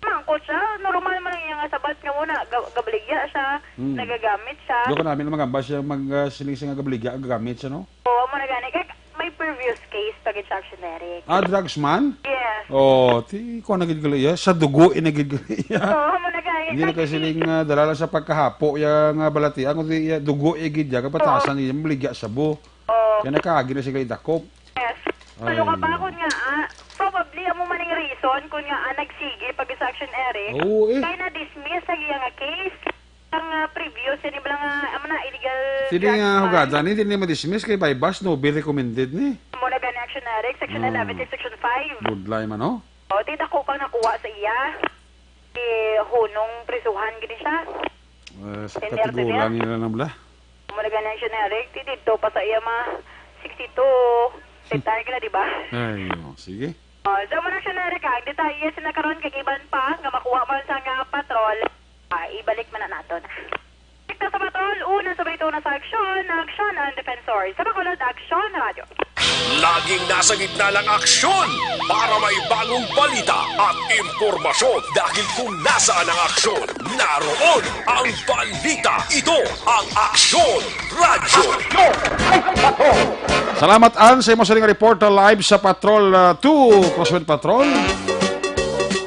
Mangkot siya, normal man ang iyang sabat nga muna, ga-, gabaligya siya, Mm. nagagamit siya. Yo, kanami na magamba siya, mag, ah, siling siya nga gabaligya, gagamit siya, no? Oo, amo na gani. Kay may previous case pa gid siya, Action Eric. Ah, drugs man? Yes. Oh, ti, kuha na gid gali iya. Sa dugo, eh, na gid gali iya. Oo, amo na gani. Hindi na kasi siling, ah, dala lang sa pagkahapo, ya nga balatian, kundi iya, dugo, eh, gid iya, kapatasan Oo. Iya, maligya sa bu. Oh. Kaya nakaagi na sila idakop. Yes. Ay, Ano ka ba no. Kun nga, ah, probably amo man ang reason kun nga, ah, nagsige pag sa Action Eric. Oo, eh. Kaya na-dismiss ang iya nga case. Ang, ah, previous, yan yung nga, amo na, illegal Hindi drugs nga man. Hugada ni, hindi ma-dismiss kay by bus, no bail recommended ni. Amo na gani Action Eric, Section Ah. Eleven, Section Five. Budlay man, no? O, ti dako pang nakuha sa iya. Ti hunong prisuhan gini siya. Eh, sa Senior katigulang to niya. Nila na bala. Amo na gani ang generic, ti dito pa sa iya mga sixty-two. Retire ka na, di ba? Ay, oh, sige. Oh, so, mo na generic, ang detalye sa nakaron kag iban pa nga makuha man sa nga patrol. Ah, ibalik man na nato na. Sa patrol, una sa balita, una sa aksyon, aksyon ang Defensor. Sa Bacolod, Aksyon Radyo. Laging nasa gitna ng aksyon para may bagong balita at impormasyon. Dahil kung nasaan ang aksyon, naroon ang balita. Ito ang Aksyon Radyo. Salamat, Ann, sa imo sa report na live sa Patrol, ah, two, Crosswind Patrol.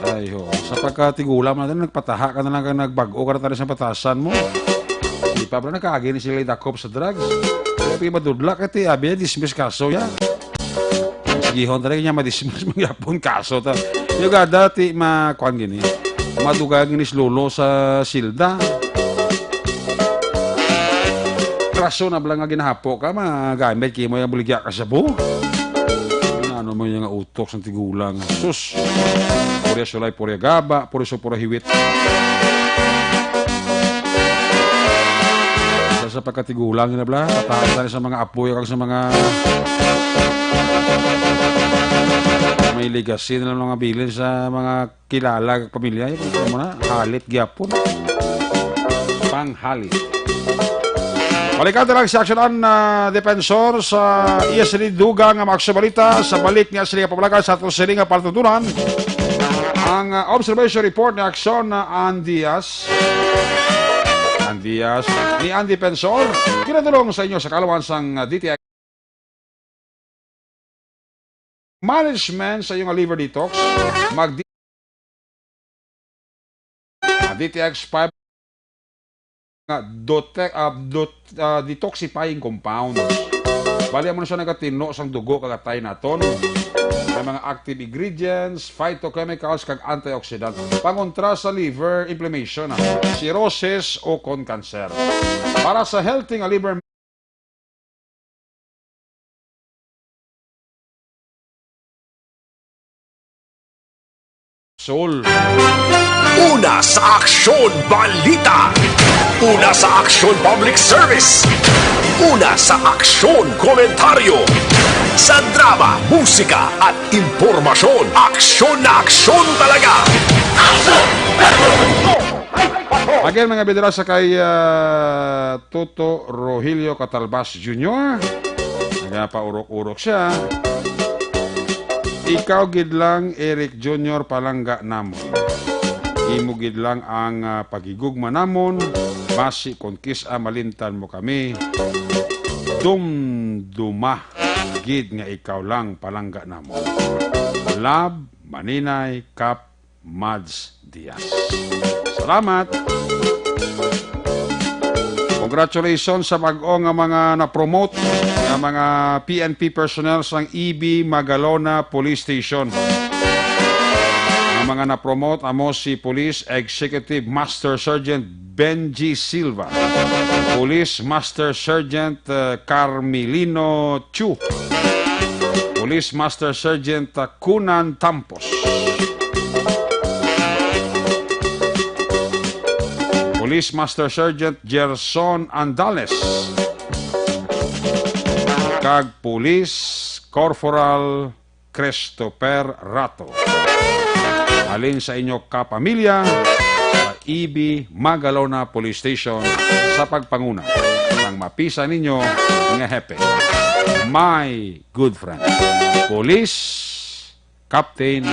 Ay, ho. Sa pagkatigulang natin, nagpataha ka na lang kag nagbag-o ka na tayo sa patasan mo. Di pa ba nakaagi ni sila idakop sa drugs? Kaya pag madudla ka, ti, abi, dismiss kaso, ya. Sigihon talaga niya, madismiss, magyapon kaso ta. Yung gada, ti, ma, kuan gini. Maduga gini si Lolo sa silda. Rason na bala nga ginahapo ka, magamit kimo yung buligya ka sa bu. Ano mo yung utok sa tigulang? Sus! Purya sulay, purya gaba, purya so, purya hiwit. Sa, sa pagkatigulang na bala, patahan sa mga apoy kag sa mga may legacy na mga bilin sa mga kilala kag pamilya, eh, kung ano mo na, halit gyapon. Panghalit. Balikan ta lang si Action An, ah, Defensor sa iya sini dugang nga mga balita sa balik niya sini nga pamalaga sa ato sini nga palatuntunan. Ang, ah, observation report ni Action na An Diaz. An Diaz ni An Defensor, kinatulong sa inyo sa kalawan sang, ah, D T X. Management sa iyong liver detox, mag D T X five nga dote-, ah, dot-, ah, detoxifying compound. Bali, amo na siya nagatino sang dugo kag atay naton. May mga active ingredients, phytochemicals, kag antioxidant. Pangontra sa liver inflammation, ah, cirrhosis, o kon cancer. Para sa healthy nga liver, Sol. Una sa aksyon, balita. Una sa aksyon, public service. Una sa aksyon, komentaryo. Sa drama, musika, at impormasyon, aksyon na aksyon talaga. Again, mga bidira sa kay, ah, Toto Rogelio Catalbas Junior. Nagapaurok-urok siya. Ikaw gid lang, Eric Junior, palangga namon. Imo gid lang ang, ah, paghigugma namon, basi kon kis-a malimtan mo kami. Dumduma gid nga ikaw lang palangga namon. Love, Maninay, Kap, Mads Diaz. Salamat! Congratulations sa bag-o nga mga na-promote nga mga P N P personnel sang E B Magalona Police Station. Ang mga na-promote amo si Police Executive Master Sergeant Benji Silva, Police Master Sergeant, uh, Carmelino Chu, Police Master Sergeant, uh, Kunan Tampos, Police Master Sergeant Gerson Andales, kag Police Corporal Christopher Rato. Halin sa inyo kapamilya, sa E B Magalona Police Station, sa pagpanguna sang mapisa ninyo nga hepe, my good friend, Police Captain,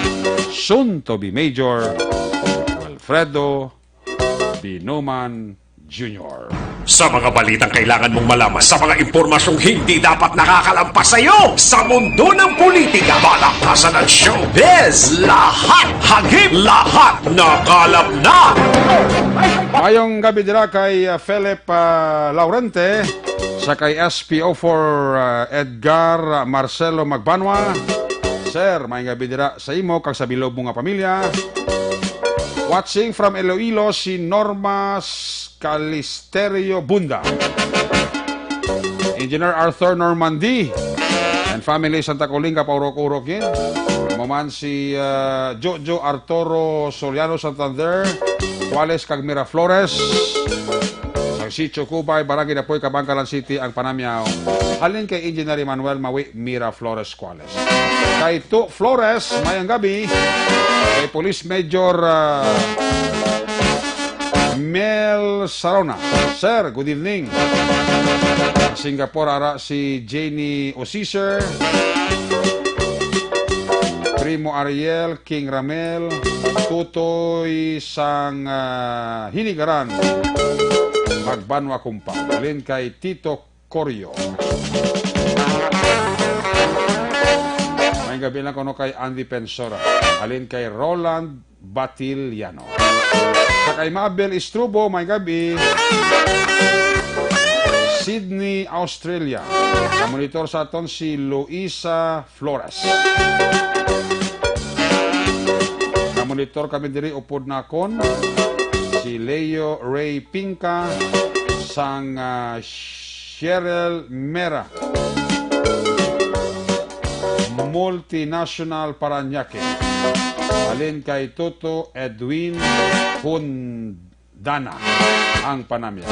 soon to be Major, Wilfredo Binuman Junior. Sa mga balitang kailangan mong malaman, sa mga impormasyong hindi dapat nakakalampas sa iyo, sa mundo ng politika, balaktasan at showbiz, lahat hagip, lahat nakalap na. Mayong gabi dira kay, uh, Philip, uh, Laurente, sa kay S P O four, uh, Edgar, uh, Marcelo Magbanwa. Sir, mayong gabi dira sa imo kag sa bilog mo nga pamilya. Watching from Iloilo, si Norma S-, Calisterio Bunda. Engineer Arthur Normandy and family, Santa Colinga, paurok-urok gid. Amo man si, ah, Jojo Arturo Soriano Santander, Cuales kag Miraflores. Sa Sitio Cubay, Barangay Dapoy, Kabankalan City, ang panamyaw. Halin kay Engineer Emmanuel Mawi Miraflores Cuales. Kay Tu Flores, mayong gabi. Kay Police Major, ah, Mel Sarona. Sir, good evening. Singapore, ara si Jenny Osiser. Primo Ariel, King Ramel, Tutoy sang, ah, Hinigaran. Magbanwa kumpa. Halin kay Tito Corio. May gabi lang kuno kay Andy Pensora. Halin kay Roland Batiliano. Sa kay Mabel Istrubo, may gabi. Sydney, Australia. Namonitor sa aton si Luisa Flores. Namonitor kami diri upod nakon. Si Leo Ray Pinca sang, ah, Cheryl Mera, Multinational Parañaque. Halin kay Toto Edwin Hundana ang panamyaw.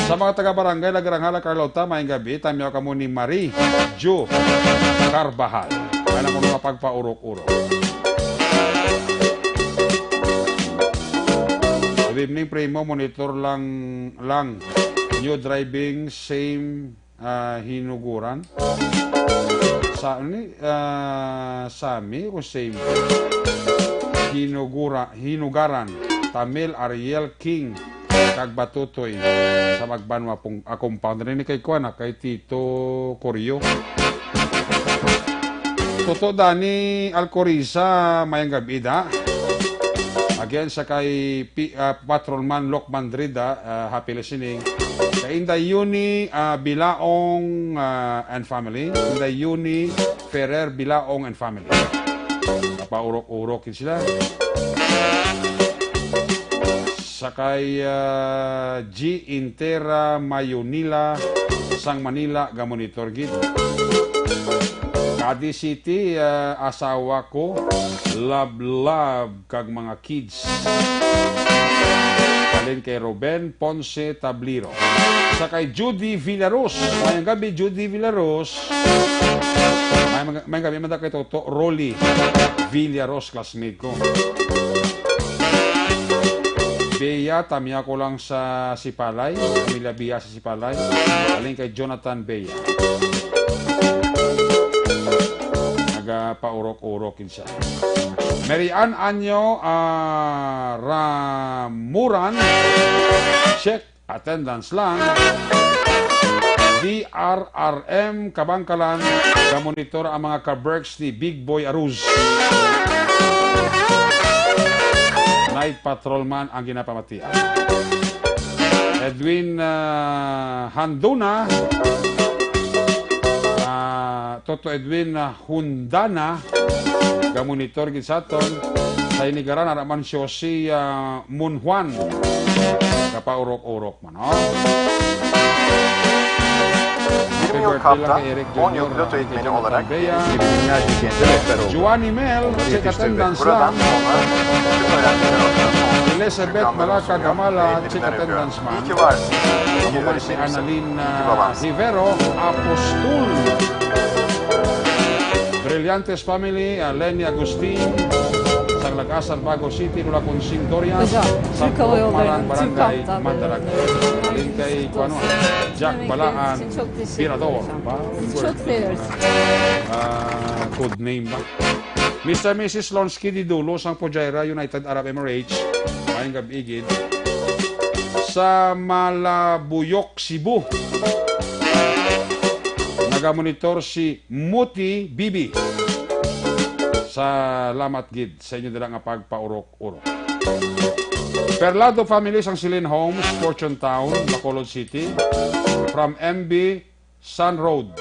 Sa mga taga-barangay Lagranghala, Carlota, mayong gabi, tamyaw kamo ni Marie Jo Carvajal. Ano ko mga pagpaurok-urok. Good evening, Primo. Monitor lang, lang. New driving, same, ah, hinuguran. Sa, ni, ah, Sami o same? Hinugura, hinugaran. Tamil, Ariel, King, kag Batutoy sa Magbanwa pong, ah, compound. Rin ni kay kuan, ah, kay Tito Corio. Toto Dani Alcoriza, mayang gabi da. Again, sa kay Pi-, ah, Patrolman Locman Drida, ah, happy listening. Kay Inday Yuni, ah, Bilaong, ah, and family. Inday Yuni Ferrer Bilaong and family. Napaurok-urok yun sila. Sa kay, ah, G Intera Mayonila sang Manila, gamonitor gid. Cadiz City, ah, asawa ko, love, love, kag mga kids. Halin kay Ruben Ponce Tabliro. Sa kay Judy Villaros. Mayang gabi, Judy Villaros. May, may gabi man kay Toto Rolly Villaros, classmate ko. Bea, tamya ko lang sa Sipalay. Pamilya Bea sa Sipalay. Halin kay Jonathan Bea. Naga paurok-urok gid siya. Mary Ann Anyo, ah, Ramuran, check attendance lang. D R R M Kabangkalan, gamonitor ang mga ka-Berks ni Big Boy Aruz. Night patrol man ang ginapamatian. Edwin, ah, Handuna, ah, Toto Edwin, ah, Hundana, gamonitor gid sa aton. Sa Hinigaran, ara man siya si, ah, Munhuan. Kapaurok-urok man, oh. Happy birthday lang kay Eric Junior, ah, kay Jonathan Bea. Giulinan gid kini, pero Juani Mel, check attendance lang. Elizabeth Malaka Gamala, check attendance man. Amo man si Annalyn, ah, Hivero, Apostol. Brillantes family, ah, Lenny Agustin, sang Lagasan, Bago City, Lola Consing Dorian, sa Purok Maran, Barangay Mandalagan. Alin kay, kuano, Jack Balaan, Tirador, ba? Ah, code name ba? Mister Missus Lonsky Didulo sang Fujairah, United Arab Emirates, maayong gab-i gid. Sa Malabuyok, Cebu, nagamonitor si Muti Bibi. Salamat gid sa inyo dala nga pagpaurok-urok. Perlado family sang Silin Homes, Fortune Town, Bacolod City. From M B Sun Road,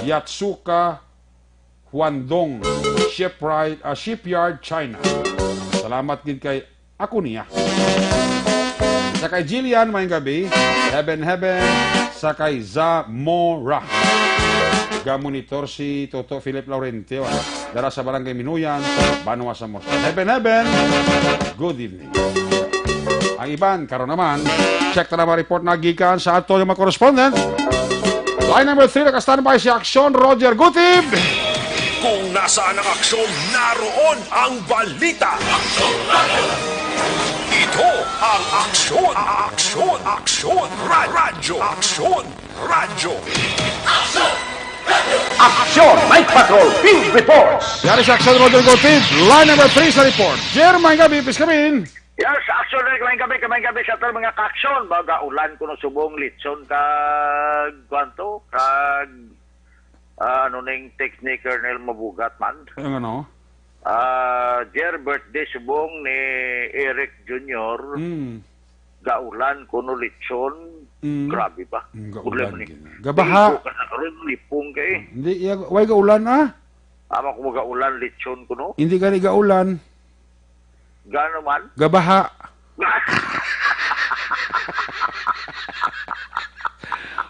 Yatsuka, Huandong, Shipyard, ah, Shipyard, China. Salamat gid kay ako niya. Sa kay Jillian, maayong gab-i. Heaven, heaven, sa kay Zamora. Gamonitor si Toto Philip Laurentio, ah, dara sa Barangay Minuyan, Banwa, Samostan. Heaven, heaven, good evening. Ang iban, karon naman, check ta na mga report na gikan sa ato nga mga correspondent. Line number three, naka-standby si Aksyon, Roger Gutib. Kung nasaan ang aksyon, naroon ang balita. Ito ang Aksyon, Aksyon, Aksyon, Ra-, Radyo, Aksyon, Radyo. Aksyon! Night Patrol Field Reports! Yari sa Aksyon, Roger Gutib. Line number three sa report. Jer, maayong gab-i, please come in. Yes, Aksyon, maayong gab-i, maayong gab-i sa aton mga kaaksyon. Ba, gaulan kuno subong, litson kag, kuwan to, kag, ah, ano ning text ni Colonel Mabugat man? Ang ano? Ah, Jer, birthday subong ni Eric Junior. Mm. Gaulan kuno, litson. Mm. Grabe ba? Mm, gaulan. Problema ni gid. Gabaha. Ligo ka na karon, lipong ka eh. Hindi, iya, way gaulan, ah? Ama ko, magaulan, litson kuno. Hindi gani gaulan. Gano man? Gabaha.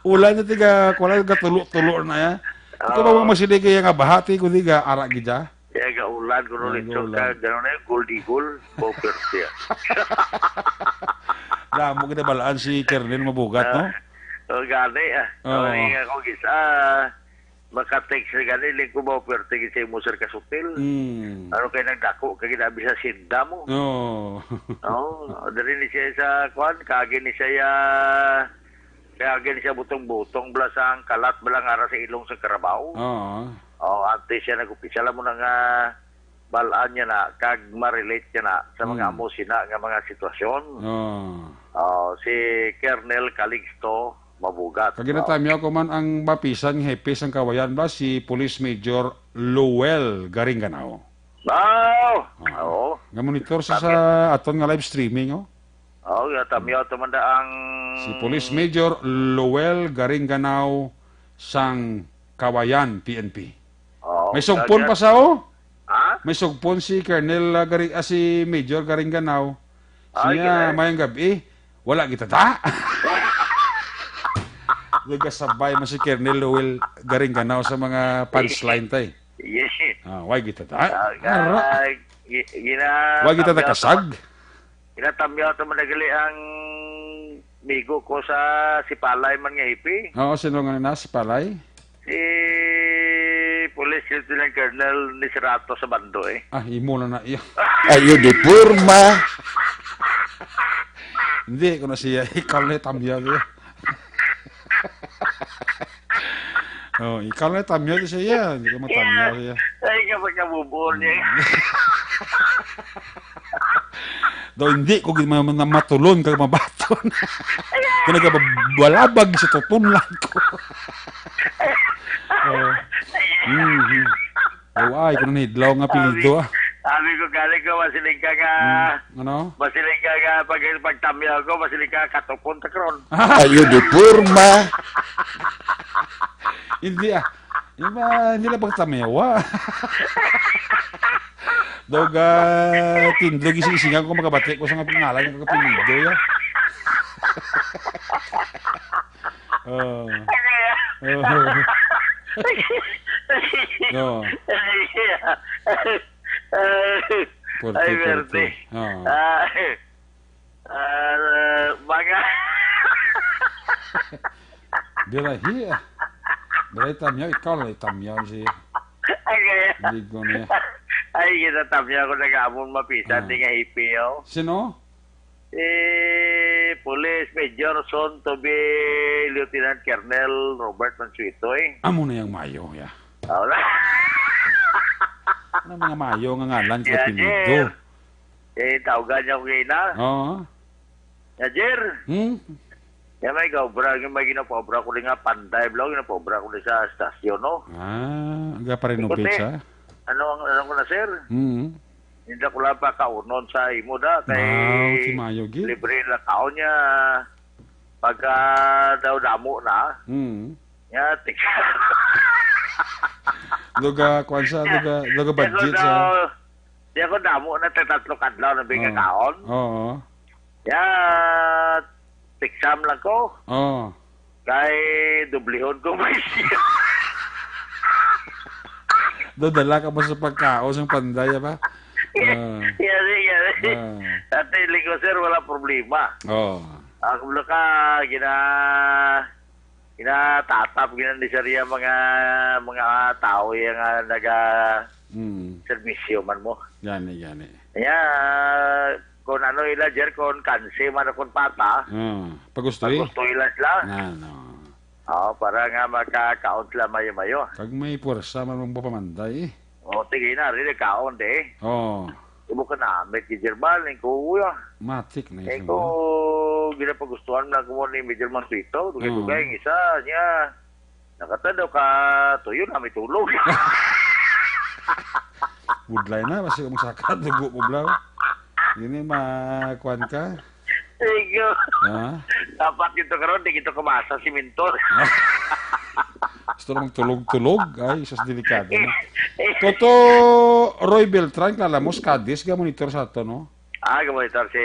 Ulan na tiga, kuwan, gatulo-tulo na ya. Ito ba Oo. Mga masili kaya nga bahati, kundi ga ara gid ya? Kaya gaulan kuno, Kaya litson gaulan. Ka, gano na yung guldigol, bopper siya. Damo gid balaan si Colonel Mabugat, no? Ah, o, gani, ah. Oo. Ang ako, gis-, ah, maka-text na gani, link ko ba, pwerte gid sa imo, sir, kasutil. Mm. Ano kay nagdako, kay ginabi sa sinda mo? Oo. Oo, dali ni siya sa, kuwan, kagi ni siya, kagi ni siya butong-butong, bala sang kalat, bala nga ara sa ilong sa karabaw. Oo. Oh, antes siya nag-umpisa, alam mo na nga, balaan niya na, kag ma-relate niya na sa mga Mm. amo sina nga mga sitwasyon. Oh. Oh, si Colonel Calixto Mabugat. Kag ginatamyaw ko man ang mapisan nga hepe sang Kawayan ba, si Police Major Lowell Garinganao. Oh, Ah. Oo. Nga monitor sa, Sabi sa aton nga live streaming, oh. Oo, ginatamyaw to man da ang Si Police Major Lowell Garinganao sang Kawayan, P N P. Oo, May sugpon kag- pa sa, oh. Ha? May sugpon si Colonel, ah, Gari-, ah, si Major Garinganao. Ah, Siya, gina- mayang gabi, wala kita ta. Nagasabay man si Colonel Lowell Garinganao sa mga punchline, tay. Yes. Ah, why kita ta? Ah, Ara. ah, gi-, gina-, Why kita ta kasag? Ginatamyaw to man nagali ang migo ko sa Sipalay man nga hipi. Oo, sino nga na Sipalay? Si Police Lieutenant Colonel Nisrato sa bando eh. Ah, imo na na iya. Ayo di porma. Hindi ko na siya. Ikaw na tamyaw niya. Oh, ikaw na tamyaw siya. Hindi ko matamyaw siya. Ay, Kapag nabubuol niya. Daw hindi ko gid ma-, ma-, matulon kag mabaton. Kung nagabalabag sa tutunlan ko. Oh. Mhm. Daw ay, kung nanidlaw nga apelyido, ah. Sabi ko, galing ko, masiling ka nga, Hmm. Ano? Masiling ka nga, pag, pagtamyaw ko, masiling ka, katukon ta karon. Ayo, di forma. Hindi, ah. Di ba, hindi lang pagtamyawa. Daw ga, tindog, ising-isingan ko, makabati ko sa nga pangalan, nga apelyido, ya. Oh. Oh. Oh. Ay, Forte, ay, forte. Berde. Oo. Ah, ah, mga Birahi, ah. Birahi tamyaw, ikaw lang itamyaw si Ay, kaya. Ligo niya. Ay, ginatamyaw ko nag-amon mapisan Ah. di nga hipi, oh. Sino? Si Police Major soon to be Lieutenant Colonel Robert Mansueto, eh. Amo na yang mayo, ya. Wala. Ano mga mayo nga ngalan ko Yeah, apelyido? Sir. Eh, tawgan niya ko kayo na. Oo. Ya, Jer. Hmm? Ya, may gaobra, yung may ginapaobra ko din nga panday, bro, ginapaobra ko din sa stasyon, no? Ah, aga pa renovate Ikuti. sa? Ano ang, ano ko na, sir? Hmm. Hindi ko lang pa kaunon sa imo da, kay Wow, si Mayo, gi. libre lang kaon niya. Pagka daw damo na, Hmm. ya, tik- Luga, kwan sa, luga, luga Di ako budget sa daw, di ako damo na, tatatlo kadlaw na Oo. bigakaon. Oo. Ya, tiksam lang ko. Oo. Kay dublihon ko may siya. Dodala ka ba sa pagkaon sa panday, ba? Ah. Yes, yes. Ah. Sa tiling ko, sir, wala problema. Oo. Ako lang ka, gina-, ginatatap, ginandisarya mga, mga tao yung, ah, naga Mm. serbisyo man mo. Gani, gani. Ya, kung ano ila, Jer, kung kansi man o kung pata, Ah, pagustoy? pagustoy lang sila. Ano? Oo, para nga makakaon sila mayo-mayo. Kag may puwersa man mong papamanday, eh. O, sige na, rin kaon, de. Oo. Ibo ka na, may kijerman, yung kuya. Matik na Yung yun, ko, ginapagustuhan lang ko ni Major Mansito. Dugay-dugay, Oo. ang isa niya. Nakatado ka, tuyo na, may tulog. Budlay na, basi kung saka, dugo mo, bro. Yun yung makuan ka. Sigo. Ha? Dapat ito karon, di ito kumasa si Mintor. Gusto lang tulog-tulog. Ay, sus, delikado na. Toto Roy Beltran, kala mo, Cadiz, ga monitor sa ato, no? Ah, ga monitor si,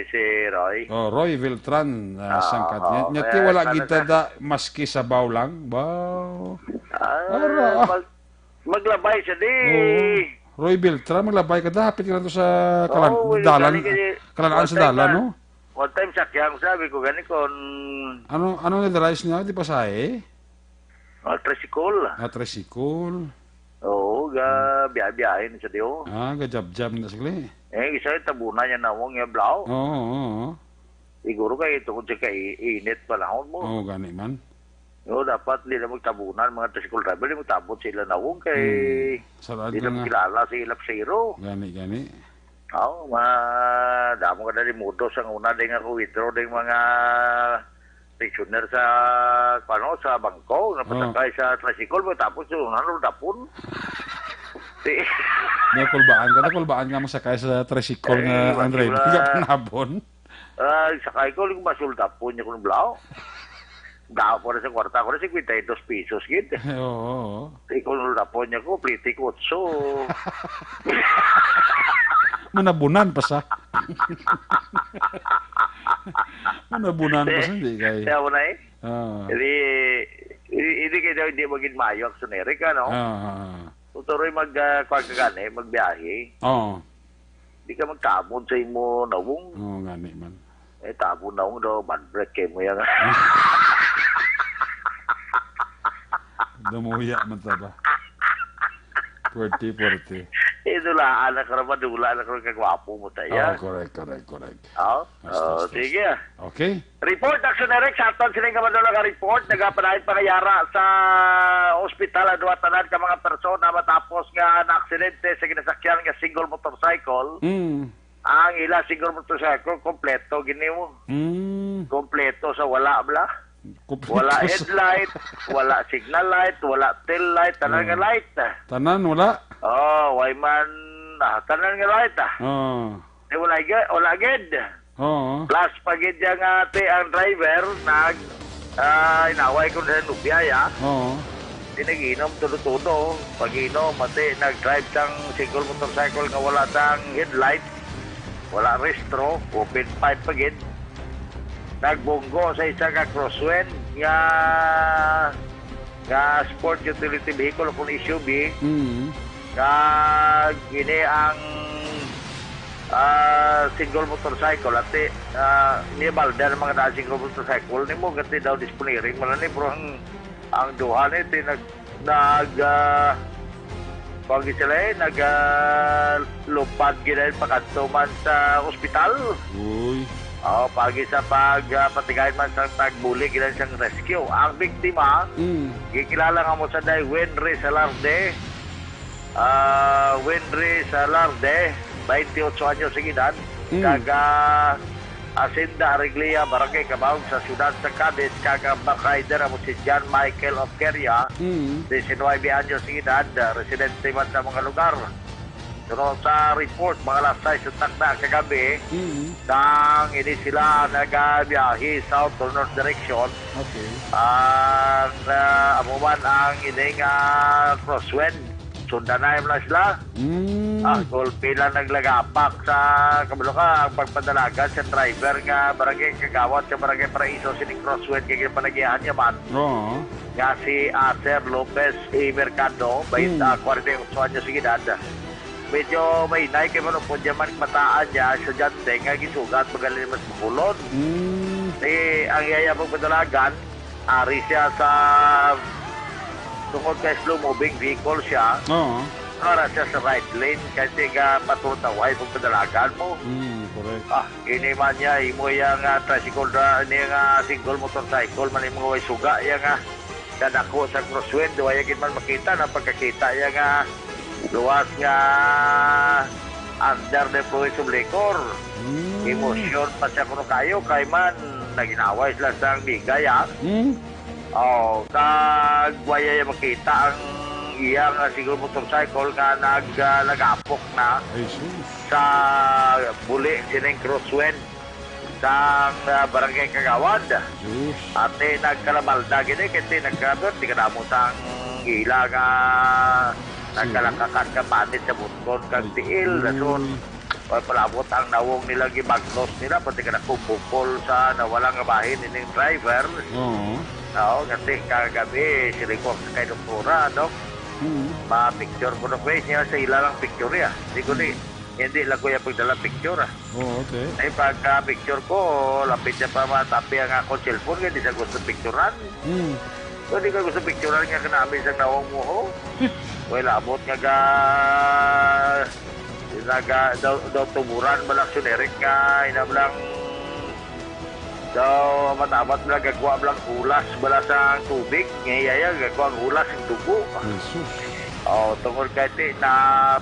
si Roy. Oh, Roy Beltran, ah, Ah, sangkat. Nya, oo, nya, ti kaya wala sana kita sa da, maski sabaw lang. Wow. Ah, Ara, ah. mag-, maglabay siya di. Oo. Roy Beltran, maglabay ka, dapit ka na to sa kalan-, Oo, dalan, kani kay kalanaan one sa time dalan, na, no? One time sakyang, sabi ko, gani kon Ano, ano na the rice niya? Di pasahe? Ah, tricycle. Ah, tricycle. Oo, ga biyahe-biyahe na siya di, oh. Ah, ga jab-jab na sagli. Eh, isa yung tabunan niya nawong niya, blaw. Oo, oo, oo. Siguro kay tungod sa kay init panahon mo. Oo, gani man. No, dapat di na magtabunan, mga tricycle driver, di magtabon sa ila nawong kay Hmm. Sarado di na nga. Magkilala sa ilap zero. Gani, gani. Oo, ma-, damo ka na rin mudo sa una, di nga ko withdraw, di mga pensioner sa, ano, sa bangko, nga Oh. pasakay sa tricycle mo, tapos yung, ano, dapon. Di. May kulbaan ka, nakulbaan ka masakay sa tricycle nga Eh, ang driver wala. Nga panabon. Ah, sakay ko, yung masulda po niya kung blaw. Daw po na sa kwarta ko na, cincuenta y dos pesos, gid. Oo, oo. Di ko nulapon niya ko, pliti ko, so. Manabunan pa sa. Manabunan pa sa, hindi kay Kaya mo na eh. Ah. Hindi, hindi, hindi kayo daw, hindi maging mayo, aksoneri ka, no? Ah, ah, ah. Tuturoy mag, ah, kuwan ka gani, magbiyahe. Oo. Di ka magtabon sa imo nawong. Oo, gani man. Eh, tabon nawong daw, bad breath kay mo yan. Dumuya man ta ba? Forty, forty. Inulaan na ka naman, dula na ka naman, kagwapo mo tayo. Oh, correct, correct, correct. Oh, Basta, oh, basta. Sige. Okay? Report, Action Direct, sa aton sila nga madula nga report, nagapanahin pangayara sa ospital ang duha tanan ka mga persona matapos nga naaksidente sa ginasakyan nga single motorcycle. Mm. Ang ila single motorcycle, kompleto gini mo. Mm. Kompleto sa wala bla. Kompleto Wala sa- headlight, wala signal light, wala tail light, tanan nga Mm. light. Tanan, wala? Oh, way man, ah, tanan nga light ah. Oh. Di wala gid, wala gid. Oo. Plus pa gid ya nga ate ang driver nag ah, inaway ko sa nubya ya. Oo. Di nag-inom tudo-tudo. Pag-inom, ate, nag-drive sang single motorcycle nga wala sang headlight, wala rehistro, open pipe pa gid. Nagbunggo sa isa ka crosswind nga nga sport utility vehicle o kung S U V Mm. nga gini ang ah, single motorcycle, ate, ah, niya balda ng mga daan single motorcycle nimo, gati daw disponiring man ni, pero ang ang duha ni ti nag nag ah, pag sila eh, nag ah, lupad gid ay pakadto man sa ospital. Uy. Oh, pagi sa pag ah, patigayon man sa tagbuli gid sang rescue. Ang biktima, Mm. gikilala nga mo sa day Wenry Salarde. Ah, Wenry Salarde, twenty-eight anyos ang edad, Mm. taga Hacienda Ariglia, Barangay Cabaog sa siyudad sa Cadiz, kag ang bike rider amo si John Michael Oqueria, Mm. diecinuebe anyos ang edad, ah, residente man sa mga lugar. Pero sa report, mga alas sais sa takna kagabi, Mm. sang ini sila nagabiyahe south to north direction, Okay. ang ah, amo man ang ining ah, crosswind. Sundanay man lang sila. Mm. Ah, gulpi lang naglagapak sa, kabalo ka, ang pagpadalagan sa driver nga barangay kagawad sa barangay Paraiso sining crosswind kay ginapanagyahan niya man Oo. nga si Acer Lopez E. Mercado, Hmm. ah, forty-eight anyos ang edad. Medyo mahinay kay manupod niya man mataan niya, estudyante nga gisugat magaling mas makulon. Mm. Eh, ang iya pagpadalagan, ari siya sa tungod kay slow moving vehicle siya, Oo. para siya sa right lane, kay tiga patrol taway pagpadalagan mo. Mm, correct. Ah, ini man niya, imo iya nga tricycle, ra- ini nga single motorcycle, man imo way suga iya nga kadako sa crosswind, wala gid man makita na pagkakita iya nga luwas nga under the influence of liquor. Mm. Emosyon pa siya kuno kayo, kay man, naginaway sila sa bigay, ah. Mm. Oh, kag wala iya makita ang iya nga siguro motorcycle nga nag ah, nagapok na Ay, sus. sa buli sining crosswind sang ah, barangay Kagawad. Diyos. Ate nagkalabalda gini kay ti nagkabot di kadamo sang ila nga nagkalakakas nga panit sa butkon kag tiil, lason. Pagpalabot ang nawong nila, gibagnos nila, pati ka nakubukol sa nawala nga bahin ining driver. Oo. Oo, kasi kagabi, siling ko kay doktora, Dok, Mm. ma-picture ko, Dok, eh, niya sa ila lang picture, eh. Di ko ni, hindi lang ko yung pagdala picture, ah. Oo, okay. Ay, pagka-picture ko, lapit siya pa matapi ang akong cellphone, kaya di siya gusto picturean. Mm. Pwede ka gusto picturean nga kanami sa nawong mo, ho? Well, abot nga ga... Naga, daw, daw tuburan, balak sinerik nga, inablang daw amat-amat na gagwa blang hulas bala sa tubig. Nga iya, iya, gagwa ang hulas ang dugo. Jesus. Oh, tungod kay ti na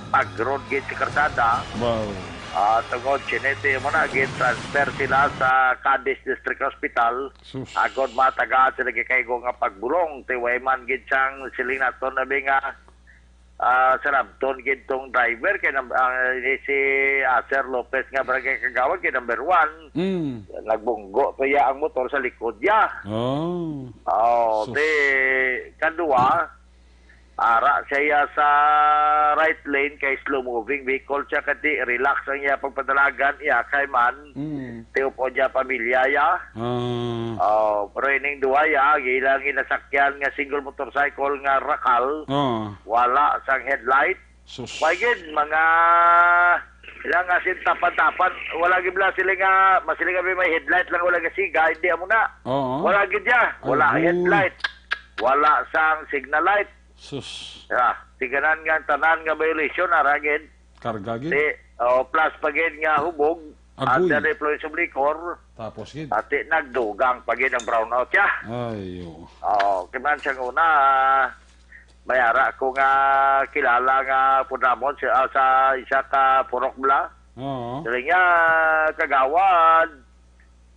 pag-road gate sa karsada, Wow. ah, tungod sinete mo na, gin-transfer sila sa Cadiz District Hospital. Sus. Agod matagaan sila gikaigo nga pagbulong, ti way man gid sang siling naton abi nga ah, sa Labton gid tong driver kay nam- ang si Acer Lopez nga barangay kagawad kay number one. Mm. Nagbunggo pa iya ang motor sa likod niya. Oh. Oh, Sus. Di kadua, ara siya iya sa right lane kay slow moving vehicle siya, kadi relax ang iya pagpadalagan iya kay man Mm. tiupo niya pamilya ya. Ah. Oh, pero ining duha ya, gilang ginasakyan nga single motorcycle nga rakal, Oh. wala sang headlight. Sus. Why gid, mga ilang asin tapan-tapan, wala gid bala sila nga, masiling kami may headlight lang, wala gasiga, hindi amo na. Oo. Wala gid ya, wala Ay, headlight, wala sang signal light. Sus. Ya. Tiganan nga tanan nga violation, ara gid. Karga gid. Ti, oh, plus pa gid nga hubog, Agoy. Under the influence of liquor, Tapos gid. Ati nagdugang pa gid ang brownout siya. Ay, oo. Oh, kiman siya una, may ara ko nga kilala nga punamon sa, ah, sa isa ka purok bla. Oo. Siling niya, "Kagawad,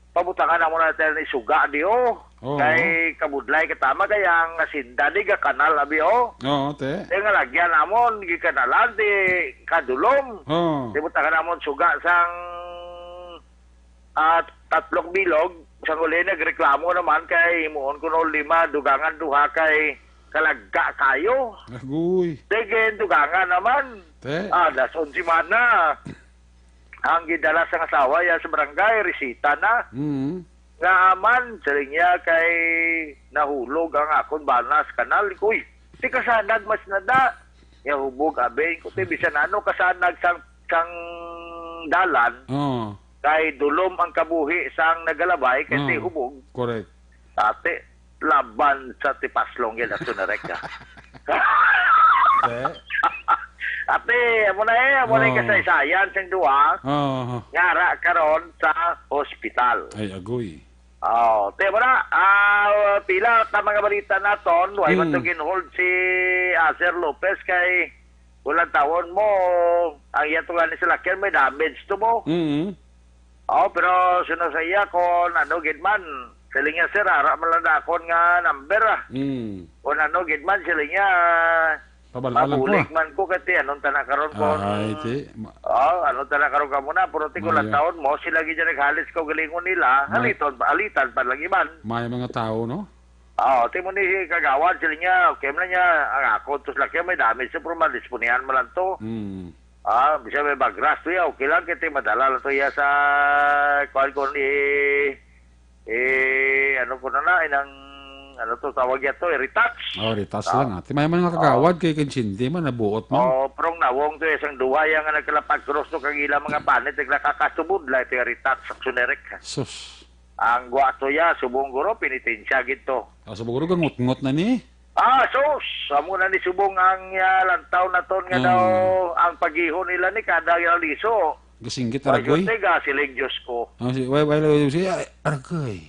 pabutangan namo na tayo ni suga di, oh. Oo. Kay kabudlay ka tama kay ang asinda di ga kanal abi, oh." Oo, te. Kaya nga lagyan namon, gikanalan, di kadulom. Oo. Di butangan namon suga sang, ah, tatlong bilog, sang uli nagreklamo naman kay himuon kuno lima, dugangan duha kay kalagka kayo. Agoy. Sige, dugangan naman. Te. Ah, dason si mana. Ang gidala sang asawa ya sa barangay, resita na. Mm. Nga aman, siling niya kay nahulog ang akon bana sa kanal. Uy, di kasanag mas nada. Ya hubog, abi ko, ti, bisan ano kasanag sang, sang dalan, Oo. kay dulom ang kabuhi sang nagalabay, kay ti Oo. hubog. Correct. Ate, laban sa tipaslong gid, Action Rek, ah. Eh? Ate, amo na eh, amo na yung Oo. kasaysayan sing duha. Oo. Nga ara karon sa hospital. Ay, agoy. Oh, te, wala. Ah, pila ka mga balita naton, why man Mm. to ginhold si Acer Lopez kay walang taon mo, ang iya to gani sa lakyan, may damage to mo. Mm. Oh, pero sino sa iya kung ano gid man, siling niya, "Sir, ara man lang akon nga number, ah." Mm. Kung ano gid man, siling niya, Pabal-alan ko, "Mabulig ah. man ko, kati, anong tana karon ko?" Ay, ti, ma- Oh, anong tana karon ka muna, pero ti ko lang Maya. taon mo, sila gid yung naghalis ko galingon nila, May- haliton, halitan pa lang iban. May mga tao, no? Oo, ti mo ni kagawad, siling niya, okay man niya, ang ako, tus lang kaya may damage sa, pero madisponihan mo lang to. Mm. Ah, bisa may bagras to ya, okay lang, kaya madala lang to ya sa, kuwan ko ni, eh, ano ko na na, inang, ano to, tawag yan to, eh, retouch. Oh, retouch Ah. lang, ah. Ti may mga kagawad kay Kinsindi man, nabuot man. Oh, prong nawong to, isang duha yan nga nagkalapag cross to, kag ilang mga panit, naglakakasubod, lang ito yung retouch, sa Xunerek. Sus. Ang gwa to ya, subong guro, penitensya gid to. Ah, subong guro, gangot-ngot na ni. Ah, sus! Amo na ni subong ang, ah, lantaw naton nga Ah. daw ang pag-iho nila ni kada nga liso. Gasinggit, Wa aragoy. jud tay gasiling, Diyos ko. Ah, si, why, why, why, si, ay, aragoy.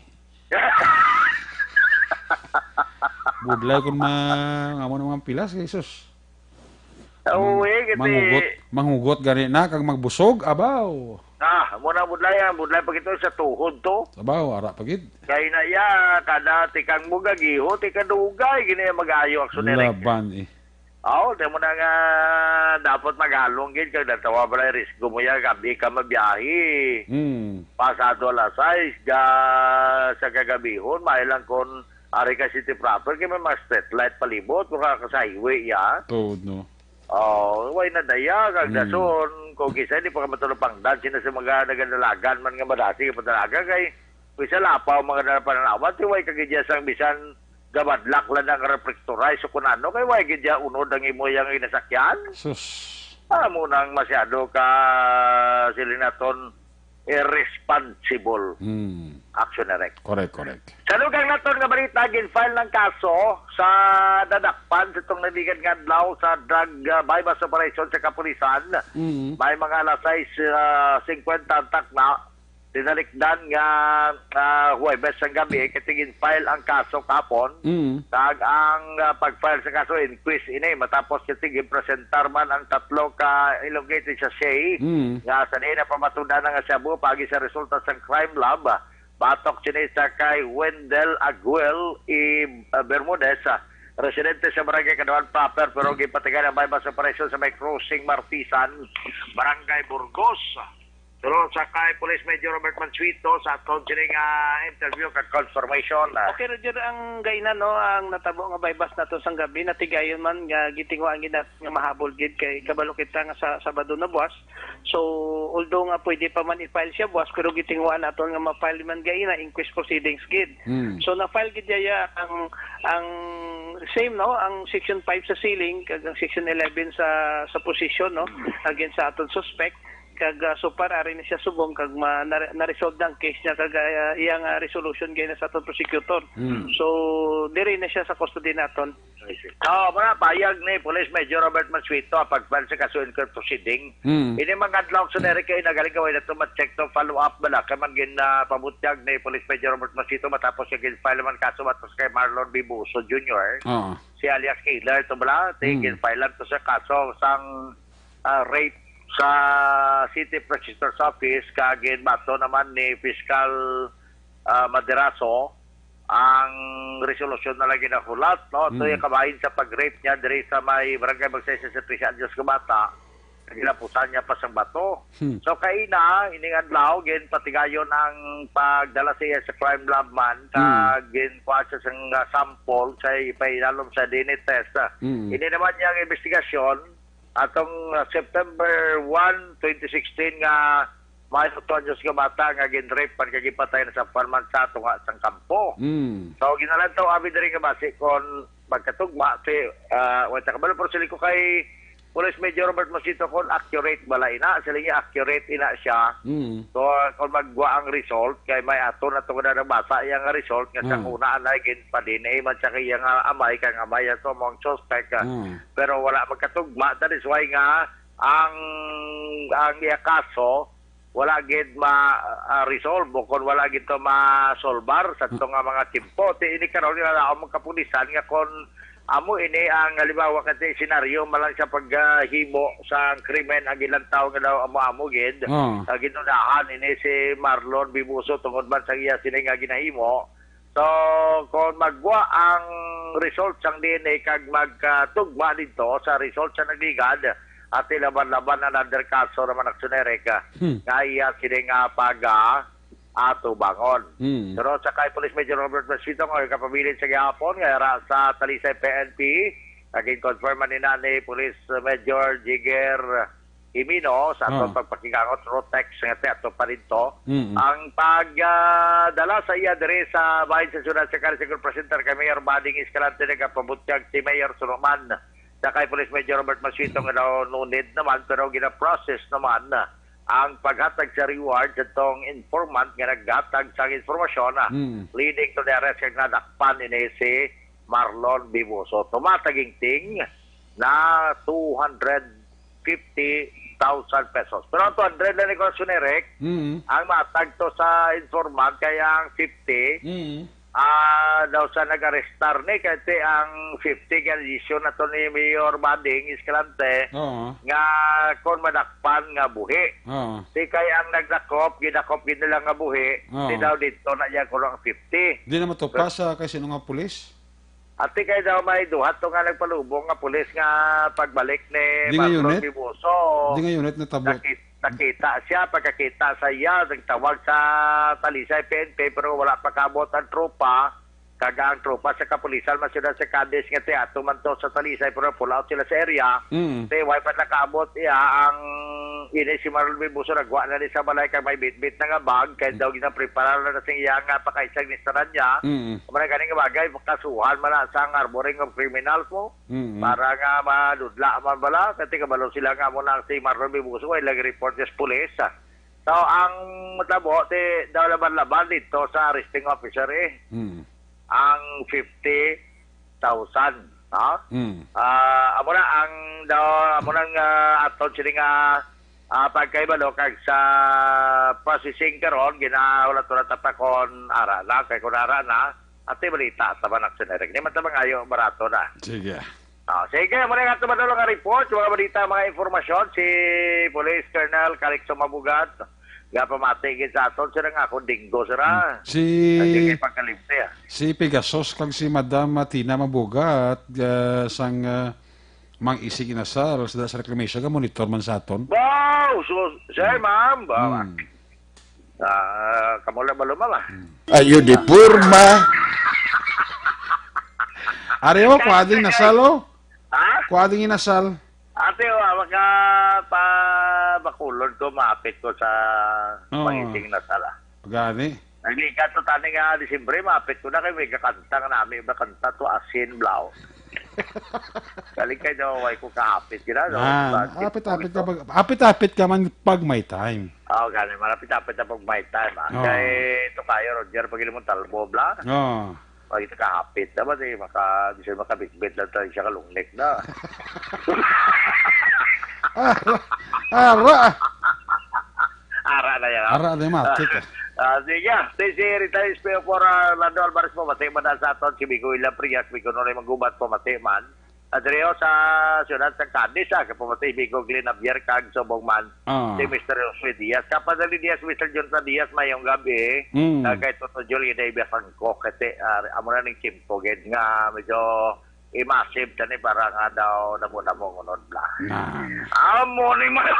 Budlay kun ma-, amo na mga pilas, kay sus. Uy, kiti. Manghugot, manghugot gani na kag magbusog, abaw. Ah, amo na budlay, ang budlay pa gito sa tuhod to. Abaw, ara pa gid. Kay na ya, kada tikang mo gagiho, tikadugay, gini ang mag-ayo, Action Rek. Laban, eh. Aw, di mo na nga dapat maghalong gid, kag natawa ba na risgo mo ya, gabi ka mabiyahe. Hmm. Pasado alas sais, ga, sa kagabihon, may lang kon ari ka city proper, kay may mga street light palibot, mura ka sa highway, ya. Tuod, no? Oh, way na daya, kag Mm. dason, kung kisa, di pa ka matulog pang dance, sila sa mga nagadalagan man nga madasi, padalagan, kay, kisa lapaw, mga nanapananawan, ti way ka gidya sang bisan, gabadlak lang ang reflectorize, o kung ano, kay way gidya unod ang imo yang inasakyan. Sus. Amo nang masyado ka, siling naton, irresponsible Hmm. action na rek. Correct, correct. Sa lugar naton nga balita, gin-file ng kaso sa nadakpan sa itong naligan nga adlaw sa drug, ah, buy-bust operation sa kapulisan. Mm. May mga alas sais, ah, singkwenta ang takna, tinalikdan nga, ah, Huwebes ang gabi, kay gin-file ang kaso kahapon. Mm. Kag ang, ah, pag-file sa kaso, inquest ini, matapos kay gin-presentar man ang tatlo ka elongated sachet Mm. nga sa diin na pamatudan na nga shabu, pagi sa resulta sa crime lab. Batok sini sa kay Wendell Aguel E. Bermudez, ah, residente sa Barangay Kaduan Proper, pero gipatigan ang buy-bust operation sa may Crossing Martisan, Barangay Burgos. Pero sa kay Police Major Robert Mansueto, sa aton sini nga interview kag confirmation, ah. Okay, Roger, ang gaina, no, ang natabo nga buy-bust nato sang gabi, natigayon man nga gitinguhaan gid nato nga mahabol gid kay kabalo kita nga sa Sabado na buwas. So, although nga pwede pa man i-file siya buwas, pero gitinguhaan nato nga ma-file man gaina, inquest proceedings gid. Hmm. So, na-file gid ya ang, ang same, no, ang section five sa sealing, kag ang section eleven sa, sa possession, no, against sa aton suspect. Kag, ah, so far, ari na siya subong kag ma-, na-, na-resolve na ang case niya kag, ah, iyang, ah, resolution gani sa aton prosecutor. Mm. So, diri na siya sa custody naton. Oh, muna, payag ni Police Major Robert Masuito ang pag-file sa kaso in court proceeding. Mm. Ini mga adlaw sa nere kay nagaling gawin na to ma-check to follow up bala kay man gin, ah, pabutyag ni Police Major Robert Masuito matapos yung gin-file man kaso matapos kay Marlon Bibuso Junior. Oo. Si alias Killer to bala, Mm. gin-file to sa kaso sang ah, rape sa City Prosecutor's Office, kag ginbato naman ni Fiscal, ah, Maderaso ang resolusyon na lang ginahulat, no? So, Mm. yung kabahin sa pag-rape niya diri sa may barangay Magsaysay sa trese anyos nga bata, gilapusan niya pa sang bato. Hmm. So, kaina, ining adlaw, ginpatigayon ang pagdala sa iya sa crime lab man, Hmm. kag ginkuha siya sang, ah, sample sa ipailalom sa D N A test. Mm. Ini naman niyang investigasyon, atong, uh, September one, twenty sixteen nga may otso anyos nga bata nga gin-rape man kag gipatay na sa farm man sa tunga sang kampo. Mm. So, ginalantaw abi diri nga basi kon magkatugma si, ah, wait, kabalo, pero siling ko kay Police Major Robert Mosquito kon accurate bala ina, siling niya accurate ina siya. Mm. So, kung magwa ang result, kay may ato na to na nabasa iya nga result nga sa Mm. una anay gin pa-D N A man siya kay iya nga amay, kay ang amay ato mo ang suspect, ah. Mm. Pero wala magkatugma, that is why nga ang, ang iya kaso wala gid ma, ah, resolve o kon wala gid to masolbar sa to nga mga timpo. Ti ini karon nga naon man kapulisan nga kon amo ini ang halimbawa kay senaryo man lang sa paghimo sa krimen ang ilang tawo nga daw amo-amo gid. Oo. Ah, ginunahan ini si Marlon Bibuso tungod man sa iya sini nga ginahimo. So, kung magwa ang result sang D N A kag magkatugma didto sa result sa nagligad, ati laban-laban another kaso naman, Aksyon Eric, ah, Hmm. nga iya sini nga pag, ah, atubangon. Hmm. Pero sa kay Police Major Robert Masito nga kapabilin sa gihapon nga ara sa Talisay P N P, naging confirm man ina ni Police Major Jigger Himino sa aton Oh. pagpakigangot through text nga ti ato pa rin to. Mm-mm. Ang pag, ah, dala sa iya diri sa bahin sa syudad sa Cariseco presenter kay Mayor Bading Escalante nagapabutyag si Mayor Sunuman sa kay Police Major Robert Masuito nga daw no need naman pero gina-process naman ang paghatag sa reward sa tong informant nga naghatag sa informasyon, ah, Mm. leading to the arrest kag nadakpan ini si Marlon Biboso. Tumataging ting na two hundred fifty thousand pesos. Pero ang two hundred na ni Congressman Eric, Mm. ang matag to sa informant, kaya ang fifty, Mm. ah, daw sa nag-arestar ni, kaya ti ang fifty kaya issue na to ni Mayor Bading Escalante, Oo. nga kon madakpan nga buhi. Oo. Ti kay ang nagdakop, gidakop gid nila nga buhi, Oo. ti daw dito na niya kuno ang fifty. Di na matupa Pero sa kay sino nga pulis? Ati kay daw may duha to nga nagpalubong nga pulis nga pagbalik ni Di nga Marlon unit? Biboso. Di nga unit natabo. Nakit-, nakita siya, pagkakita sa iya, nagtawag sa Talisay P N P, pero wala pa kaabot ang tropa. Kag ang tropa sa kapulisan man sila sa Cadiz nga ti ato man to sa Talisay, pero pull out sila sa area. Mm. Ti, way pa nakaabot iya ang ini si Marlon Biboso, nagwa na ni sa balay kag may bitbit na nga bag, kay daw ginaprepara na sa iya nga pakaisag ni Saranya. Mm. Muna gani nga bagay, kasuhan man na sa harboring of criminals mo. Mm. Para nga madudla man bala, kasi kabalo sila nga mo na si Marlon Bibuso, ay lagi report sa pulis. So, ang matabo, ti, daw laban-laban dito sa arresting officer, eh. Mm. Ang fifty thousand, no? Mm. Ah, amo na ang daw, amo na nga aton sini nga, ah, pagkahibalo kag sa processing karon, ginahulat-hulat pa kon ara na, kay kon ara na, ati balita, tabanak sa Eric. Di man ta mangayo, barato na. Sige. Ah, sige, muna nga ito madalo nga report, mga balita, mga impormasyon, si Police Colonel Calixto Mabugat, nga pamati gid sa aton, sila nga akong dinggo, sila. Hmm. Si Hindi kayo pagkalimti, ah. Si Pegasus kag si Madam Tina Mabugat, ah, sang, ah, Mang Isig Inasal, sa, sa reclamation, ka monitor man sa aton. Wow! So, sir, ma'am, bawa. Hmm. Ah, kamo lang ba lumama? Ayo di purma. Ari, oh, kuha ding nasal, oh. Ha? Kuha ding inasal. Ate, oh, maka pa bakulon ko, maapit ko sa Oo. Pangising na sala. Gani. Naglikat to tani nga Disyembre, maapit ko na kay may kakanta nga nami, ba kanta to, Asin Blaw. Kaling kay daw, way ko kahapit gina, no? Ah, Basketball apit-apit ito. ka pag apit-apit ka man pag may time. Oo, gani, malapit-apit na pag may time, ah. Oo. Kay ito kayo, Roger, pag mo talbo, bla. Oh. Pag ito kahapit, dapat eh, maka, di siya makabitbit lang tayo siya kalungnik na. Ara, ara. Ara na yan, ah. Ara na yung matik, ah. Ah, sige, si, si Rita Espio for uh, Lando Alvarez, pamati man na sa aton, si Bigo Ilang Prias, Bigo Nonoy Magubat, pamati man. Adrio sa siyudad sa Cadiz, ah, kapamati, Bigo Glenn Javier, kag subong man, Ah. si Mister Jose Diaz. Kapadali Diaz, Mister Jonathan Diaz, mayong gabi. Mm. Ah, kay Toto Jul, gina ibiyas ang kok, kasi, ah, amo na ning kimpo, gid nga medyo imasib tani para nga daw namo-namo ngunod bla. Na. Amo ni man.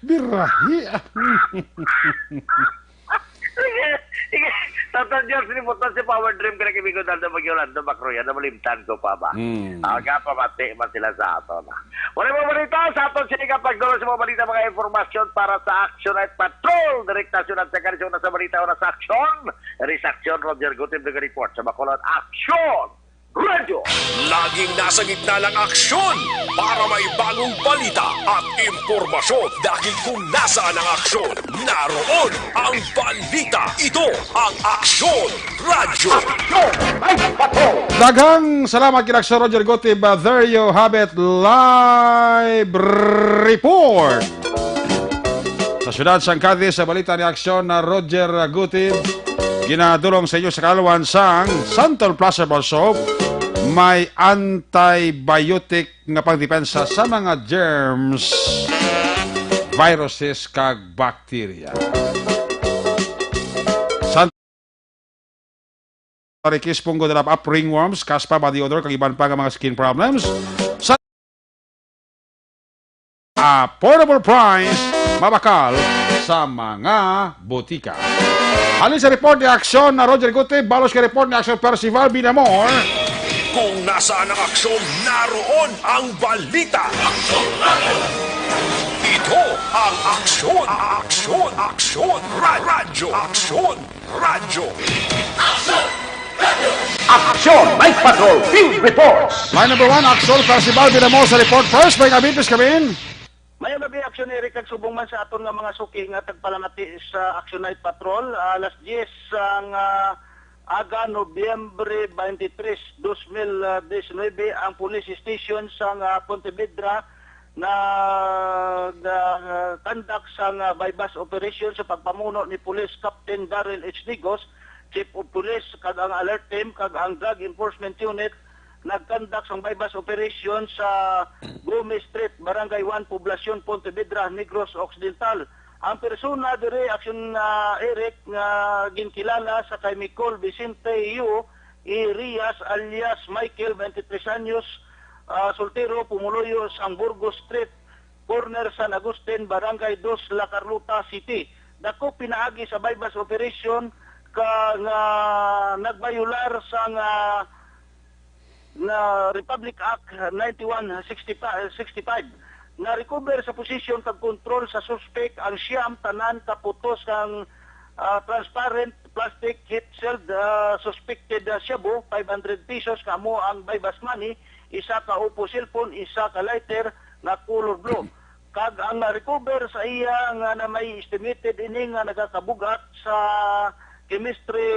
Birahi. Ah. Sige, sige. Tata George, ni Butas si Power Dream, kaya kami ko dada mag-Yolanda, Bakroya, na malimtan ko pa ba? Hmm. Ah, nga pamati man sila sa ato na. Wala mga balita sa aton, sige ka pagdala sa mga balita, mga informasyon para sa Action Night Patrol. Direktasyon at sa karisyon na sa balita o na sa aksyon. Reaksyon, Roger Gutim, nag-report sa Bacolod. Action! Radio! Laging nasa gitna ng aksyon para may bagong balita at impormasyon. Dahil kung nasaan ang aksyon, naroon ang balita. Ito ang Aksyon Radyo. Daghang salamat kina Sir Roger Gutib. Uh, there you have it, live report. Sa siyudad sang Cadiz, sa balita ni Aksyon na Roger Gutib, ginadulong sa inyo sa kalwan sang Santol Plus Herbal Soap. May antibiotic nga pangdepensa sa mga germs, viruses, kag bacteria. San Riquez Pungo Dalap Up, Ringworms, Caspa Body Odor, kag iban pa nga mga skin problems sa affordable price, mabakal sa mga botika. Halin sa report ni Aksyon na Roger Gutib, balos kay report ni Aksyon Percival Binamor. Kung nasaan ang aksyon, naroon ang balita. Ito ang Aksyon, Aksyon, Aksyon, Ra- Radyo, Aksyon, Radyo. Action Night Patrol Field Reports. Line number one, Aksyon Percival Binamor sa report. First, may kabintis kami. Mayong gabi, Action Eric, kag subong man sa aton nga mga suki nga tagpalamati sa Action Night Patrol. Ah, alas diyes sang, ah, aga, Nobyembre twenty-three, dos mil diecinuebe, ang police station sang, ah, Pontevedra nag, ah, conduct sang, ah, buy-bust operation sa pagpamuno ni Police Captain Daryl H. Nigos, Chief of Police, kag ang Alert Team kag ang Drug Enforcement Unit nagkandak sang buy-bust operation sa Gomez Street, Barangay one, Poblacion, Pontevedra, Negros Occidental. Ang persona diri, Action, ah, Eric, nga ginkilala sa kay Micol Vicente Yu Irias alias Michael, twenty-three anyos, ah, soltero, pumuluyo sang Burgos Street, corner San Agustin, Barangay Dos, La Carlota City. Dako pinaagi sa buy-bust operation ka nga nagbayular sang, ah, na Republic Act ninety-one sixty-five. Na-recover sa posisyon kag kontrol sa suspek ang siyam tanan ka putos kang, ah, transparent plastic heat sealed, ah, suspected, ah, shabu, five hundred pesos, kamo ang buy-bust money, isa ka Oppo cellphone, isa ka lighter nga color blue. Kag ang na-recover sa iya nga na may estimated ini nga nagakabugat sa chemistry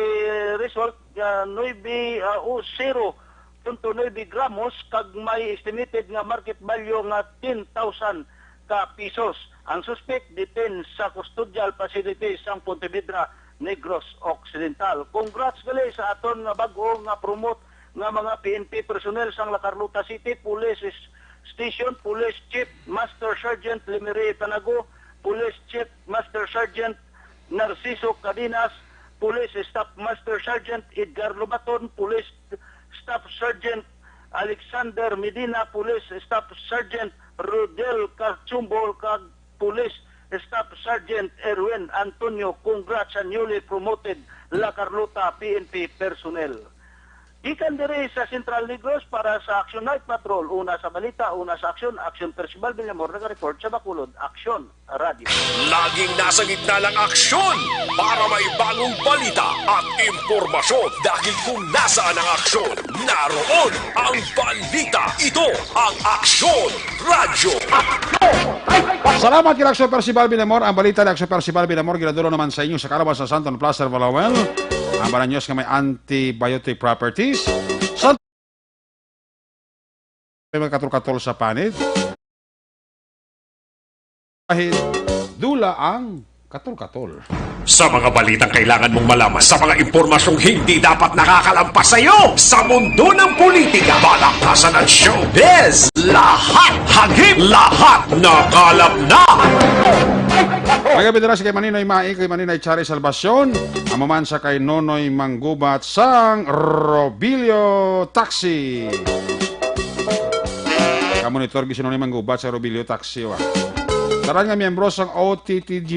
result nga nuebe, ah, o zero punto nuebe gramos kag may estimated nga market value nga ten thousand ka pesos. Ang suspect detained sa custodial facility sang Pontevedra, Negros Occidental. Congrats gali sa aton nga bag-o nga promote nga mga P N P personnel sang La Carlota City Police Station, Police Chief Master Sergeant Lemery Tanago, Police Chief Master Sergeant Narciso Cadenas, Police Staff Master Sergeant Edgar Lobaton, Police Staff Sergeant Alexander Medina, Police Staff Sergeant Rodel Cachumbol, kag Police Staff Sergeant Erwin Antonio. Congrats sa newly promoted La Carlota P N P personnel. Gikan diri sa Central Negros para sa Action Night Patrol, una sa balita, una sa aksyon, Action Percival Villamor, nag-report sa Bacolod, Action Radio. Laging nasa gitna ng aksyon para may bagong balita at impormasyon. Dahil kung nasaan ang aksyon, naroon ang balita. Ito ang Aksyon Radyo. Salamat kay Action Percival Villamor. Ang balita ni Action Percival Villamor ginadula naman sa inyo sa Karawan sa Santon Plaza, Valawel. Ang Banan News nga may antibiotic properties. Sa may mga katol-katol sa panit. Kahit dula ang katol-katol. Sa mga balitang kailangan mong malaman, sa mga impormasyong hindi dapat nakakalampas sa iyo, sa mundo ng politika, balaktasan at showbiz, lahat hagip, lahat nakalap na. May gabi dira sa kay Maninoy Mai, kay Maninoy Chari Salvacion, amo man sa kay Nonoy Manggubat sang Robilio Taxi. Kamonitor gid si Nonoy Manggubat sa Robilio Taxi, wa. Tanan nga miyembro sang O T T G,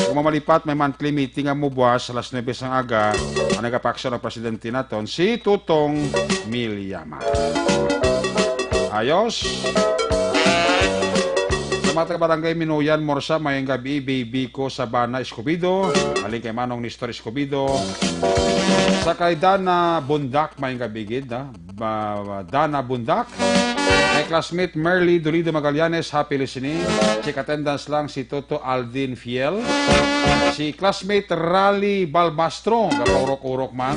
kung mamalipat may monthly meeting nga mubuas alas nuebe sang aga, ang nagapaaksyon ang presidente naton, si Tutong Milyama. Ayos. Sa mga taga Barangay Minuyan, Morsa, mayong gabi, baby ko sa Bana Escobedo, halin kay Manong Nestor Escobedo, sa kay Dana Bundak, mayong gabi gid, ha? Ba- Dana Bundak, kay classmate Merly Dolido Magallanes, happy listening. Check attendance lang si Toto Aldin Fiel, si classmate Rally Balbastro, gapaurok-urok man.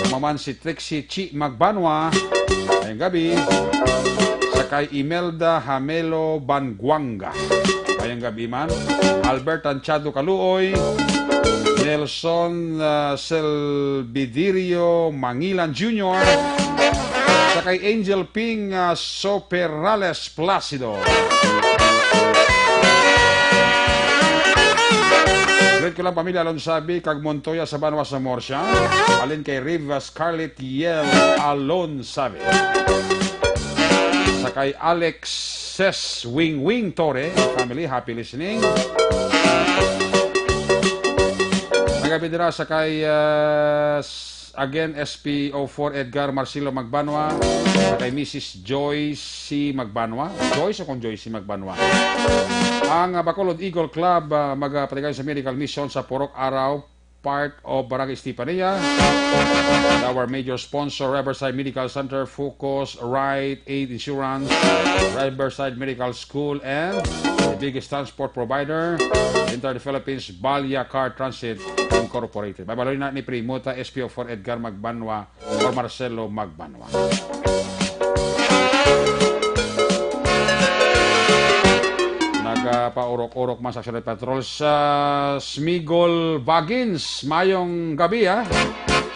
Maman si Trixie Chi Magbanwa, mayong gabi. Sa kay Imelda Hamelo Banguanga, mayong gabi man. Albert Anchado Kaluoy, Nelson, ah, Selvidirio Mangilan Junior, sa kay Angel Ping, ah, Soperales Placido. Greet ko lang pamilya Alonsabi kag Montoya sa Banwa sa Morsia. Alin kay Riva Scarlett Yel Alonsabi. Sa kay Alexes Wing Wing Torre family, happy listening. Nagabi dira sa kay, ah, s- again, S P O four Edgar Marcelo Magbanwa, sa kay Missus Joyce Magbanwa. Joyce o kung Joyce Magbanwa. Ang, ah, Bacolod Eagle Club, ah, magapatigay sa medical mission sa Purok Araw, part of Barangay Estefania. And our major sponsor, Riverside Medical Center, Focus, Right Aid Insurance, Riverside Medical School, and the biggest transport provider in the Philippines, Balya Car Transit Incorporated. May baloy na ni Primo ta S P O four Edgar Magbanwa or Marcelo Magbanwa. Nagapaurok-urok man sa Action Patrol sa Smigol Bagins. Mayong gabi, ha?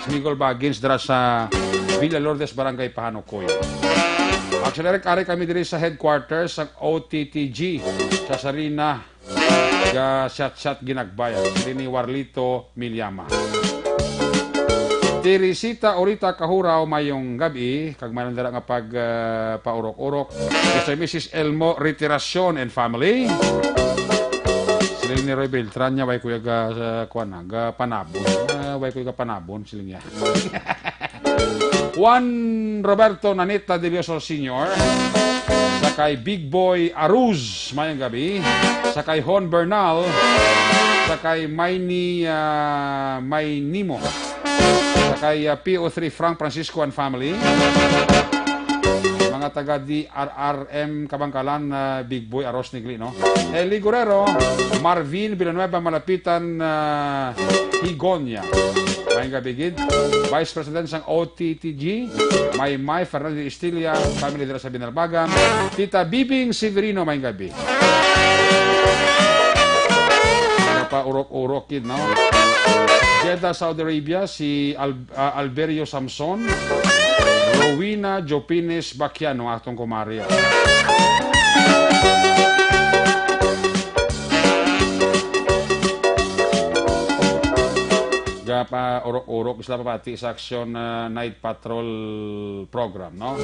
Smigol Bagins dira sa Villa Lourdes, Barangay Pahanukoy. Action Direct, ari kami diri sa headquarters sang O T T G sa Sarina, ga Chat-Chat Ginagbay. Diri ni Warlito Milyama. Teresita Orita Kahuraw, mayong gabi, kag may nandara nga pag, ah, paurok-urok. Mister Missus Elmo Retiracion and family. Sila ni Roy Beltran niya, way kuya ga, ah, kuwan na, ga panabon. Ah, way kuya ga panabon, sila niya. Juan Roberto Nanita de Leoso Senior, sa kay Big Boy Aruz, mayong gabi, sa kay Hon Bernal, sa kay Maini, ah, Mainimo, sa kay, ah, P O three Frank Francisco and family, mga taga D R R M Kabangkalan, ah, Big Boy Aruz Nigli, no? Eli Guerrero, Marvin Villanueva Malapitan, ah, Higonia. Mayong gabi gid. Vice President sang O T T G, Maymay Fernandez Estilia, family dira sa Binalbagan, Tita Bibing Severino, mayong gabi. Napaurok-urok gid, no? Jeddah, Saudi Arabia, si Al-, ah, Alberio Samson, Rowena Jopines Baquiano, atong kumari. Gapa urok-urok sila papati sa Action, ah, Night Patrol program, no?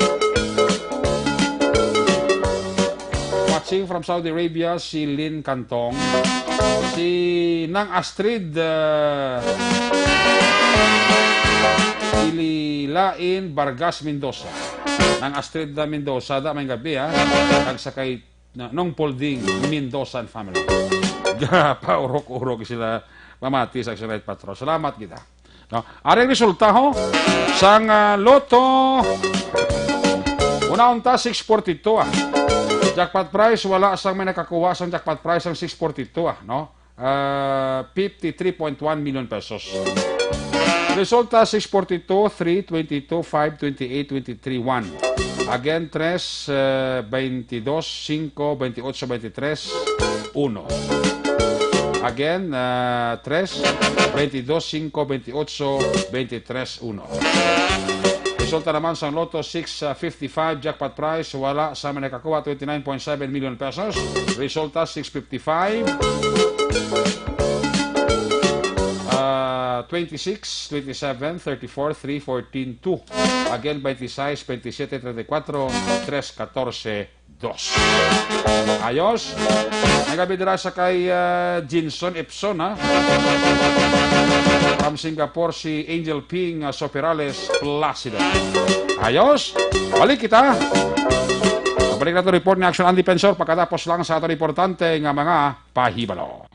Watching from Saudi Arabia, si Lynn Cantong, si Nang Astrid, ah, Ililain Vargas Mendoza. Nang Astrid na Mendoza, da may gabi, ha? Kag sa kay na, Nong Polding Mendoza and family. Gapaurok-urok sila mamati sa Action Night Patrol. Salamat kita. No? Ari ang resulta, ho, sang, ah, Lotto. Una unta, six forty-two, ah. Jackpot prize, wala sang may nakakuha sang jackpot prize sang six forty-two, ah, no? Ah, fifty-three point one million pesos. Resulta, six forty-two, three, twenty-two, five, twenty-eight, twenty-three, one. Again, tres, eh, veintidós, cinco, veintiocho, veintitrés, uno. Again, ah, tres, veintidós, cinco, veintiocho, veintitrés, uno. Resulta naman sang Lotto six fifty-five jackpot prize, wala sa may nakakuha, twenty-nine point seven million pesos. Resulta, six fifty-five, ah, twenty-six, twenty-seven, thirty-four, three, fourteen, two. Again, twenty-six, twenty-seven, thirty-four, three, fourteen, two. Ayos. May gabi dira sa kay, ah, Jinson Epson, ha? From Singapore, si Angel Ping, ah, Soperales Placido. Ayos. Balik kita. Balik na to report ni Action Andy Pensor pagkatapos lang sa aton importante nga mga pahibalo.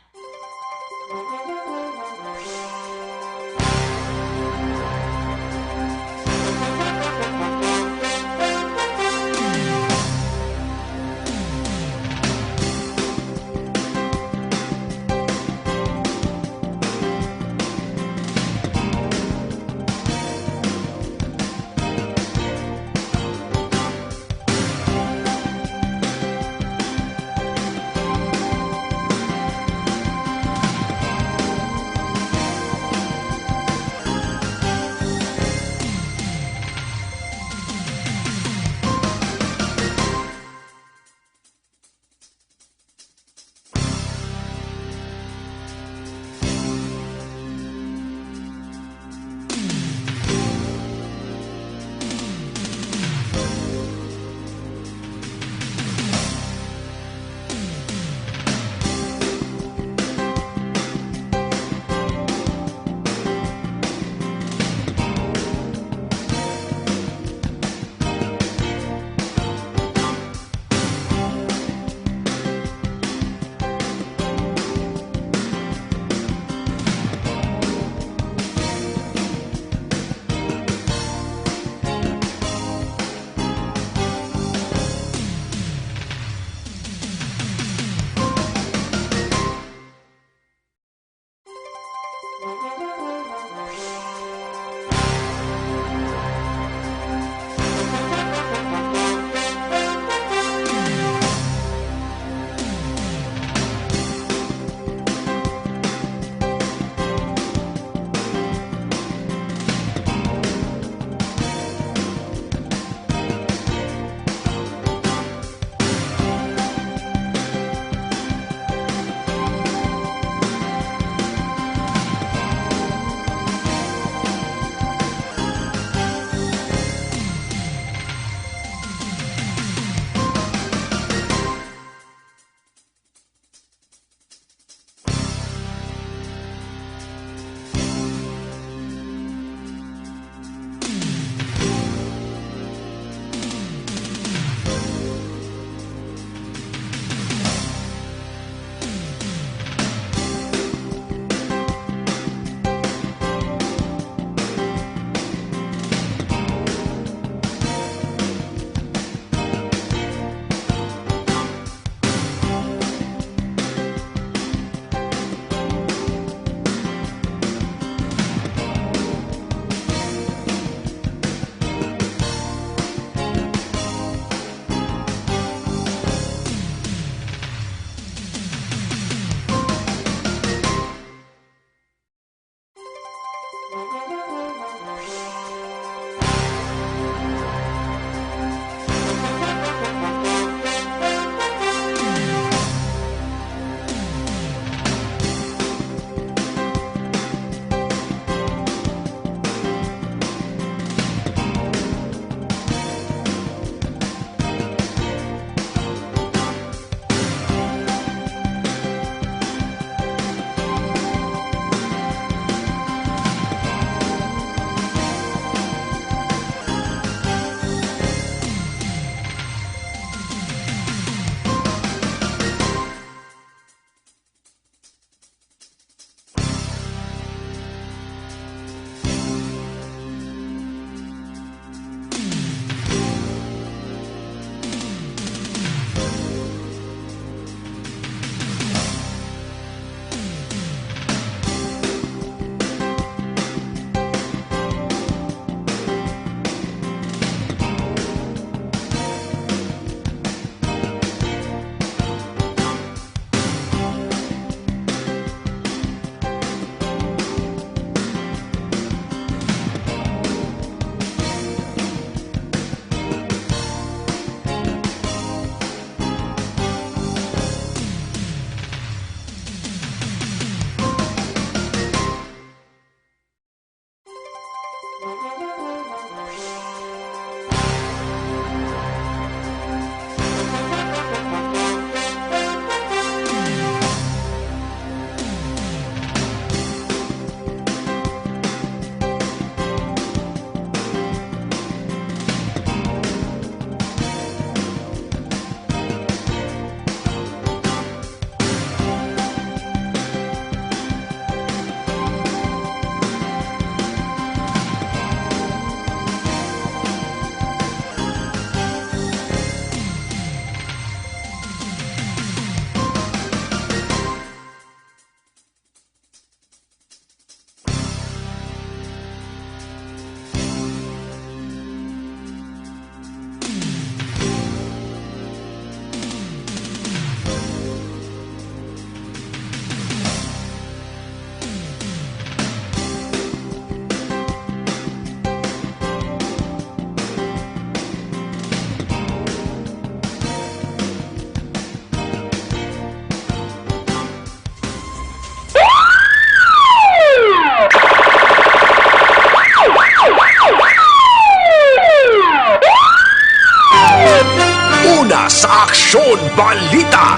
Balita.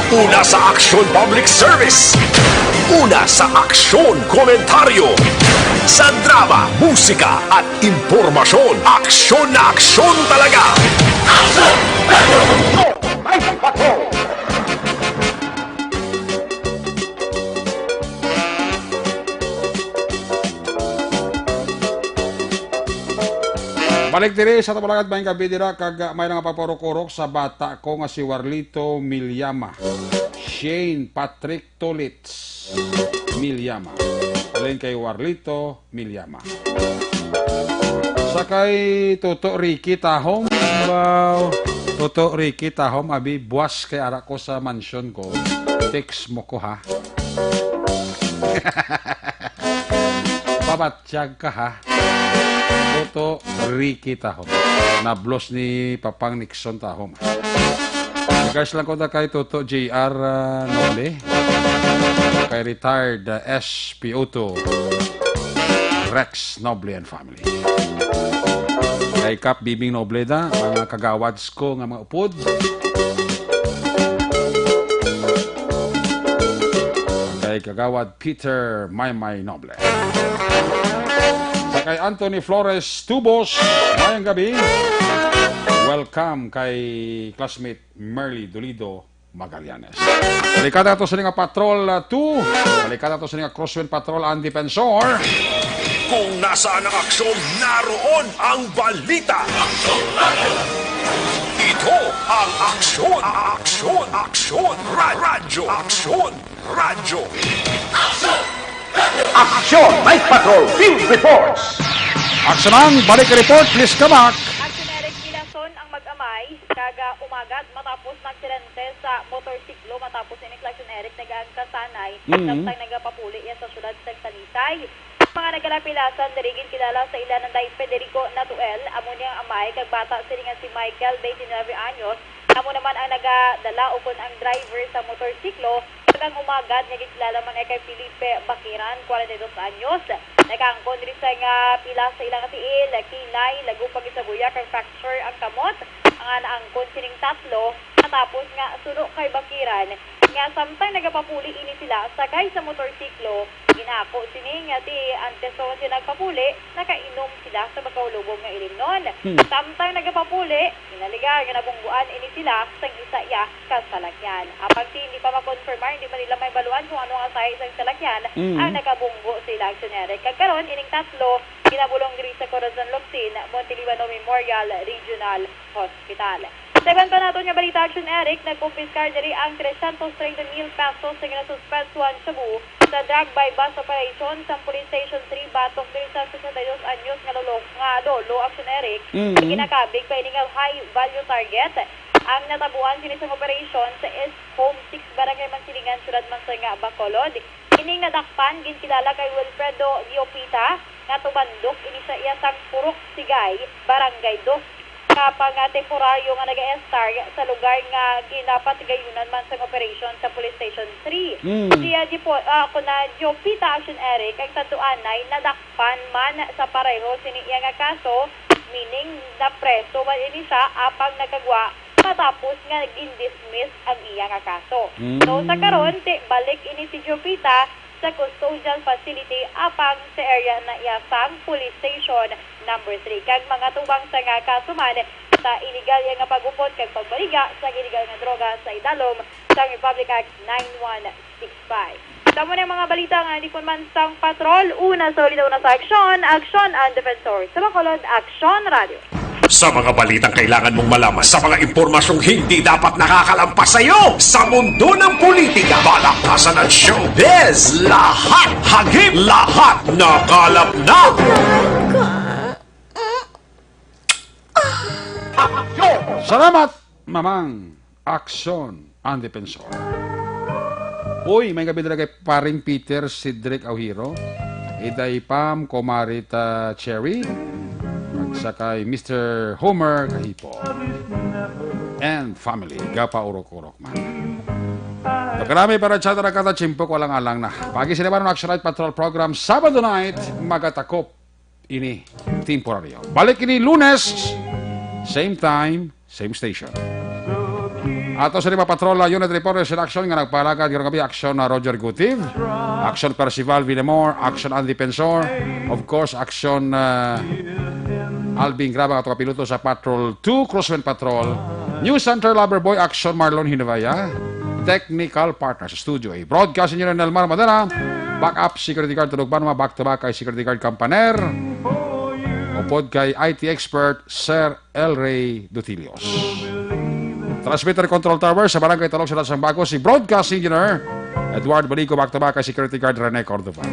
Una sa aksyon, public service. Una sa aksyon, komentaryo. Sa drama, musika, at impormasyon, aksyon na aksyon talaga. Aksyon! Radyo Aksyon! Live Patrol! Balik diri sa Tabalagad, maayong gabi dira, kag, ah, may nga pagpaurok-urok sa bata ko nga si Warlito Milyama. Shane Patrick Tulits Milyama. Halin kay Warlito Milyama. Sa kay Toto Ricky Tahom, wow. Toto Ricky Tahom, abi, buwas kay ara ko sa mansyon ko. Text mo ko, ha? Pabatyag ka, ha? Toto Ricky Tahom. Nablos ni Papang Nixon Tahom. Guys lang ko na kay Toto J R, ah, Noble. Kay retired, ah, S P O two, Rex Noble and family. Kay Kap Bibing Noble da, mga kagawads ko nga mga upod. Kay Kagawad Peter Maymay Noble. Sa kay Anthony Flores Tubos, mayang gabi. Welcome kay classmate Merly Dolido Magallanes. Balikan nato sini nga Patrol, uh, two. Balikan nato sini nga Crosswind Patrol, ang Defensor. Kung nasaan ang aksyon, naroon ang balita. Ito ang Aksyon, Aksyon, Aksyon, Ra-, Radyo Aksyon, Radyo. Aksyon! Night Patrol Field Reports! Aksyon ang balik report, please, Kamak. Aksyon, Eric Pilason ang mag-amay, kag, ah, umagad matapos maaksidente sa motorsiklo matapos ini, Aksyon Eric, nagaangkasanay, Mhm. samtang nagapapuli iya sa siyudad sa Talisay. Mga nagalapilasan diri ginkilala sa ila nanday Federico Natuel, amo ni ang amay kag bata sini nga si Michael, twenty-nine anyos, amo naman ang nagadala ukon ang driver sa motorsiklo, kag ang umagad nga ginkilala man ay kay Felipe Bakiran, forty-two anyos. Nakaangkon diri sa nga pila sa ilang tiil, kilay, lago pa gid sa buya kag fracture ang kamot, nga naangkon sining tatlo matapos nga suno kay Bakiran nga samtang nagapapuli ini sila sakay sa motorsiklo, ginako sini nga ti antes pa man sila nagpapuli, nakainom sila sa magkahulobong nga ilimnon. Hmm. Samtang nagapapuli, ginalegar nga nabungguan ini sila sang isa iya ka salakyan. Apang ti hindi pa makonfirmar, hindi man nila mahibaluan kung ano ang asahi sang salakyan, Mm. ang nakabunggo sa ila, Aksyon Eric. Kag karon, ining tatlo ginabulong diri sa Corazon Locsin Montelibano Memorial Regional Hospital. Sa iban pa naton nga balita, Aksyon Eric, nagkumpiskar diri ang trescientos treinta mil pesos nga nasuspetsuhan shabu sa drug buy-bust operation sa Police Station three batok diri sa sesenta y dos anyos nga lolo, nga lolo, Aksyon Eric, Mm. nga ginakabig pa ini nga high value target. Ang natabuan sini sang operation sa East Home six Barangay Mansilingan, siyudad man sang Bacolod. Ining nadakpan ginkilala kay Wilfredo Diopita, nga tubandok ini sa iya sang Purok Sigay, Barangay Dos, nga pang-, ah, temporaryo nga nag-estar sa lugar nga ginapatigayonan man sang operasyon sa Police Station three. Mm. Si, ah, Dipo-, ah, kuna Diopita, Action Eric, ang tanduanay nadakpan man sa pareho sini iya nga kaso, meaning napreso man ini siya apang nagkagwa matapos nga gin-dismiss ang iya nga kaso. Mm. So, sa karon, ti-, balik ini si Jupita sa custodial facility apang sa area na iya sang Police Station number three. Kag mga tubang sa nga kaso man sa iligal iya nga pag-upod kag pagbaligya sa iligal nga droga sa idalom sang Republic Act nine one six five. Sa amo na ang mga balita nga natipon man sang patrol, una sa balita, una sa aksyon, aksyon ang defensor. Sa Bacolod, Aksyon Radio. Sa mga balitang kailangan mong malaman, sa mga impormasyong hindi dapat nakakalampas sa iyo, sa mundo ng politika, balakasan at showbiz, lahat hagip, lahat nakalap na. Salamat, Mamang. Aksyon ang Defensor. Uy, may gabi talaga kay Paring Peter Cedric Aujiro, Iday Pam, Komarita Cherry, at saka kay Mister Homer Kahipo and family, gapa urok-urok man. Pagkarami para sa tara kata chimpo, walang alang na. Pagi sila man ang Action Night Patrol Program, Sabado night, magatakop ini temporaryo. Balik ini Lunes, same time, same station. Ato sa lima patrol, ah, unit report, sa aksyon nga nagpalagad karong gabi, aksyon na Roger Gutiv, aksyon Percival Villamor, aksyon Andy Pensor, of course, aksyon, ah, Alvin Grabang, ato kapiloto sa Patrol two, Crosswind Patrol, News Center Lover Boy, aksyon Marlon Hinavaya, technical partner sa Studio A. Broadcasting Engineer Nelmar Madera, backup security guard Tulog Banwa, back to back kay security guard Campaner, upod kay I T expert Sir El Rey Dutilios. Transmitter Control Tower sa Barangay Talog, Syudad sang Bago, si Broadcast Engineer Edward Balico, back to back kay security guard Rene Cordova.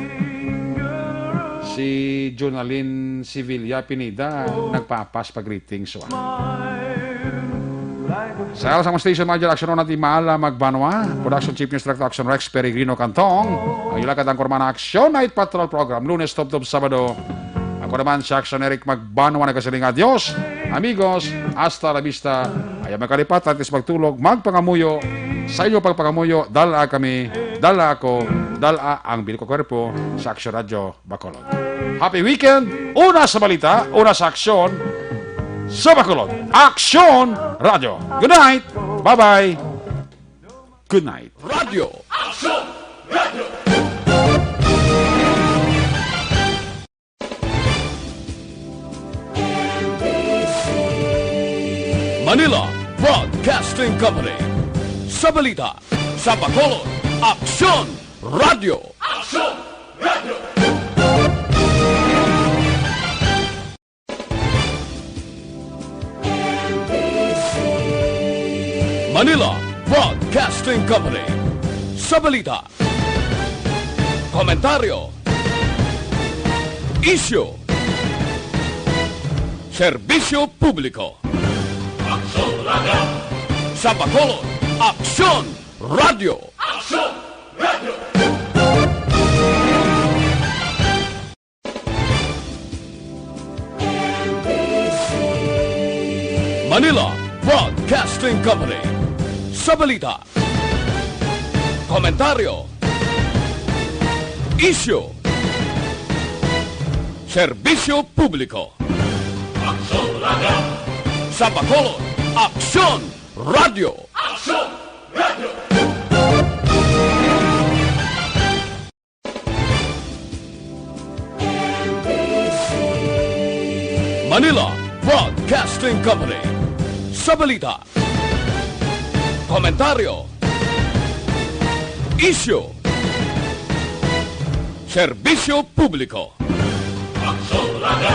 Si Jonalyn Sevilla Pineda nagpapas pa greetings, wa. Sa, sa mga station manager, Action Ronald Imala Magbanwa, Production Chief News Director Action Rex Peregrino Cantong, ang Yulakat ang Kurmana Action Night Patrol Program, Lunes tubtob Sabado. Ako naman si Action Eric Magbanwa, nagasiling, "Adios, amigos, hasta la vista." Ayaw magkalipat, antes magtulog, magpangamuyo. Sa inyo pagpangamuyo, dala kami, dala ako, dala ang binuko kwerpo sa Action Radio Bacolod. Happy weekend! Una sa balita, una sa aksyon sa Bacolod. Aksyon Radio. Good night! Bye-bye! Good night! Radio. Manila Broadcasting Company. Sa balita, sa Bacolod, Aksyon Radio. Aksyon Radio. Manila Broadcasting Company. Sa balita, komentaryo, isyu, serbisyo publiko. Aksyon Radio. Sa Bacolod, Aksyon Radio. Aksyon Radio. Manila Broadcasting Company. Sa balita, komentaryo, isyu, serbisyo publiko. Aksyon Radio. Sa Bacolod, Aksyon Radio. Aksyon Radio. Manila Broadcasting Company. Sa balita, komentaryo, isyu, serbisyo publiko. Aksyon Radio.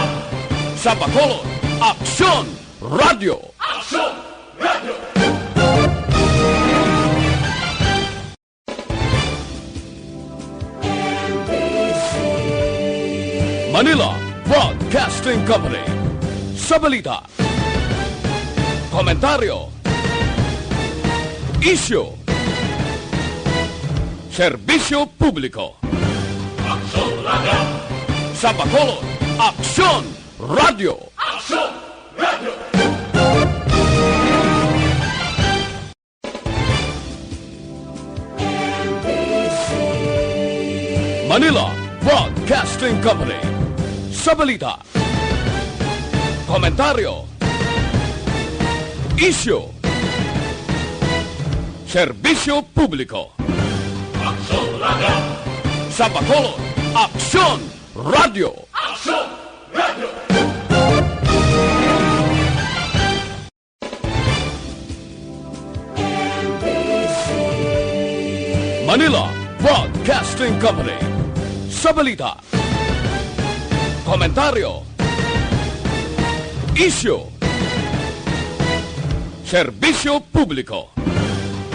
Sa Bacolod, Aksyon Radio. Aksyon Radio. Manila Broadcasting Company. Sa balita, komentaryo, isyu, serbisyo publiko. Aksyon Radio. Sa Bacolod, Aksyon Radio. Aksyon Radio. Manila Broadcasting Company. Sa balita, komentaryo, isyu, serbisyo publiko. Aksyon Radio. Sa Bacolod, Aksyon Radio. Aksyon Radio. Manila Broadcasting Company. Sa balita, komentaryo, isyu, serbisyo publiko.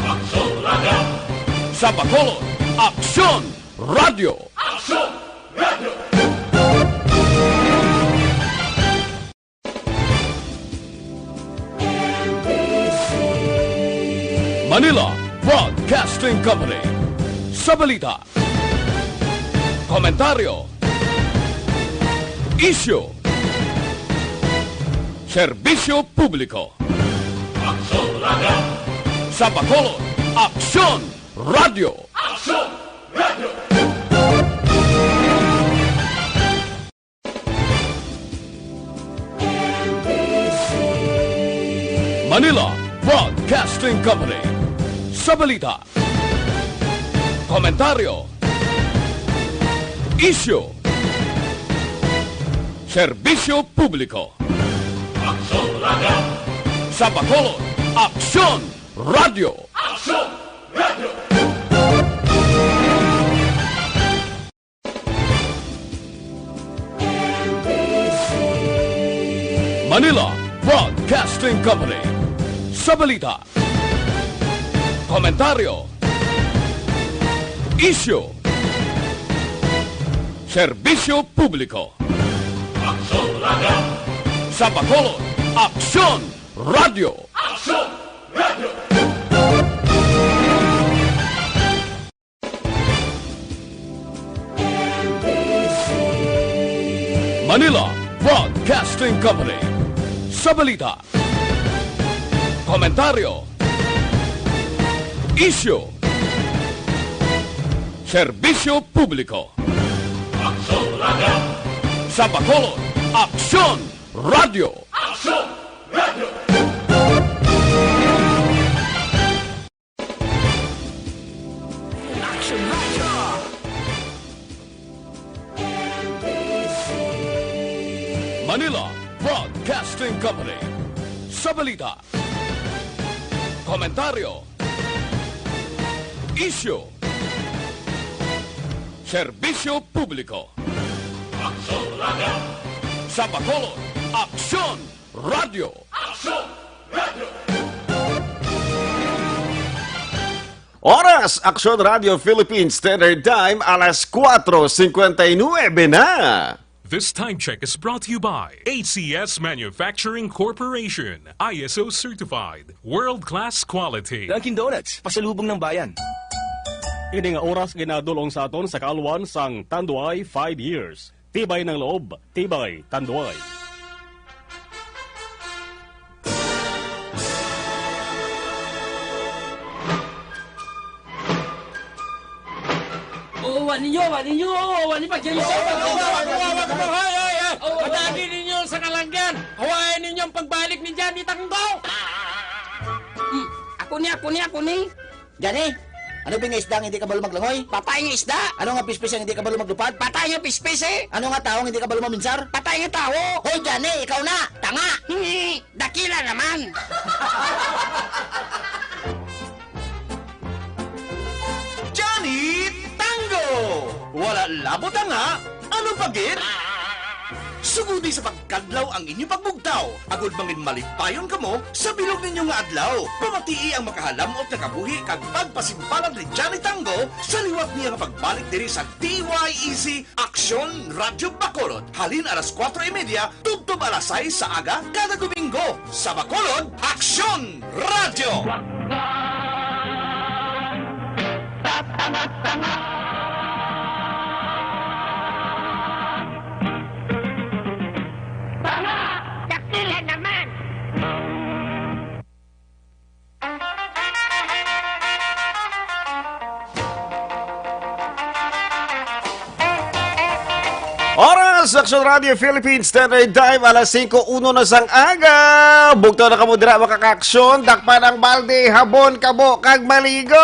Aksyon Radio. Sa Bacolod, Aksyon Radio. Aksyon Radio. Manila Broadcasting Company. Sa balita, komentaryo, isyu, serbisyo publiko. Aksyon Radio. Sa Bacolod, Aksyon Radio. Aksyon Radio. Manila Broad Broadcasting Company. Sa balita, komentaryo, isyu, serbisyo publiko. Aksyon Radio. Sa Bacolod, Aksyon Radio. Aksyon Radio. Manila Broadcasting Company. Sa balita, komentaryo, isyu, serbisyo publiko. Aksyon Radio. Sa Bacolod, Aksyon Radio. Aksyon Radio. Manila Broadcasting Company. Sa balita, komentaryo, isyu, serbisyo publiko. Aksyon Radio. Sa Bacolod, Aksyon Radio. Aksyon Radio. Action Radio. Manila Broadcasting Company. Sa balita, komentaryo, isyu, serbisyo publiko. Aksyon Radio. Sa Bacolod, Aksyon Radio. Aksyon Radio. Oras, Aksyon Radio Philippine Standard Time, alas kuwatro singkwenta y nuebe na. This time check is brought to you by A C S Manufacturing Corporation, I S O certified, world-class quality. Dunkin' Donuts, pasalubong ng bayan. Ini nga oras ginadul-ong sa aton sa kaalwan sang Tanduay five years. Tibay ng loob, tibay Tanduay. Oh, wa ninyo, wa ninyo, wa ninyo pag-, Hoy, hoy, hoy! Oh, wa- Madali ninyo sa kalanggan! Hawayan ninyo ang pagbalik ni Johnny Tanggo! Hmm, ako ni, ako ni, ako ni. Johnny, ano ba nga isda ang hindi kabalo maglangoy? Patay nga isda. Ano nga pispis ang hindi kabalo maglupad? Patay nga pispis, eh. Ano nga tawo ang hindi kabalo maminsar? Patay nga tawo. Hoy, Johnny, ikaw na. Tanga. Hingi, dakila naman. Johnny Tango! Wala labot ang ha? Ano pa gid? Sugodi sa pagkadlaw ang inyo pagbugtaw, agod mangin malipayon kamo sa bilog ninyo nga adlaw. Pamatii ang makahalamot nga kabuhi kag pagpasimpalad ni Johnny Tango sa liwat niya nga pagbalik diri sa D Y E C Aksyon Radyo Bacolod, halin alas kuwatro y media tubtob alas sais sa aga kada Domingo. Sa Bacolod, Aksyon Radyo! Tanga! Dakila naman! Oras, Aksyon Radio Philippines Standard Time, alas singko uno na sang aga. Bugtaw na kamo dira, mga ka-aksyon. Dakpan ang balde, habon, kabo, kag maligo.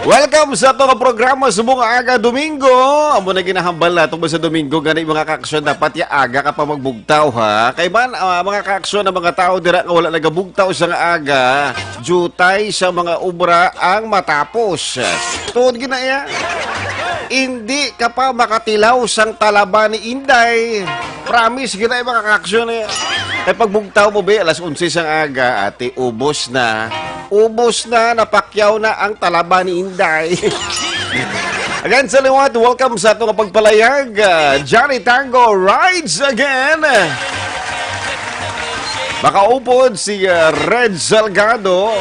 Welcome sa ato nga programa subong nga aga Domingo. Amo na ginahambal nato ba sa Domingo, gani, mga ka-aksyon, dapat ya aga ka pa magbugtaw, ha? Kay man, ah, mga ka-aksyon, ang mga tao dira nga wala nagabugtaw sa nga aga, jutay sa mga obra ang matapos. Tuod gina ya. Hindi ka pa makatilaw sang talaba ni Inday. Promise gina, mga ka-aksyon, eh. Kay pagbugtaw mo, be, alas onse sang aga, ate, ubos na. Ubos na, napakyaw na ang talaba ni Inday. Again, sa liwat, welcome sa ato nga pagpalayag. Ah, Johnny Tango rides again. Makaupod si, ah, Red Salgado.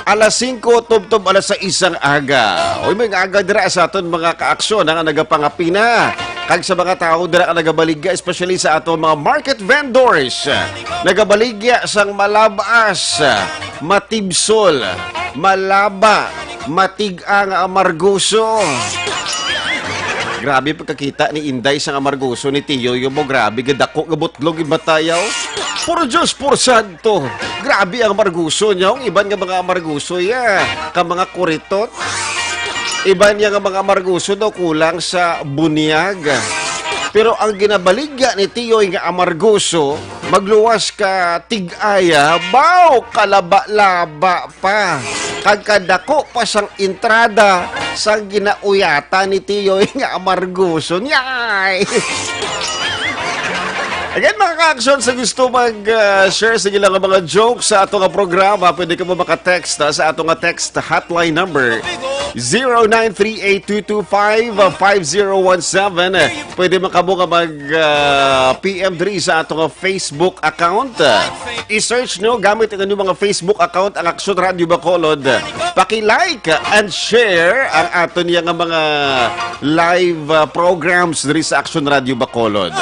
Alas singko, tubtob alas sais ang aga. Uy, may aga dira sa aton mga kaaksyon nga nagapangapina. Kag sa mga tawo dira nga nagabaligya, especially sa aton mga market vendors. Nagabaligya sang malabas, matibsol, malaba, matig-a nga amargoso. Grabe pagkakita ni Inday sang amargoso ni Tiyo, yo mo, grabe, gadako nga butlog, gid matayaw. Por Diyos, por santo. Grabe ang amarguso niya. Ang iban nga mga amarguso, ya, ka mga kuritot. Iban niya nga mga amarguso daw kulang sa bunyag. Pero ang ginabaligya ni Tiyoy nga amarguso, magluwas ka tig-aya, baw, kalaba-laba pa. Kag kadako pa sang entrada sang ginauyatan ni Tiyoy nga amarguso. Yay! Again, mga ka-aksyon, sa gusto mag-share sa ilang mga jokes sa ato nga programa, pwede ka mo maka-text, ah, sa ato nga text hotline number, zero nine three eight two two five five zero one seven. Pwede man kamo nga mag, ah, P M diri sa ato nga Facebook account. I-search nyo gamit ang inyong mga Facebook account ang Aksyon Radio Bacolod. Paki-like and share ang ato niya nga mga live, ah, programs diri sa Aksyon Radio Bacolod.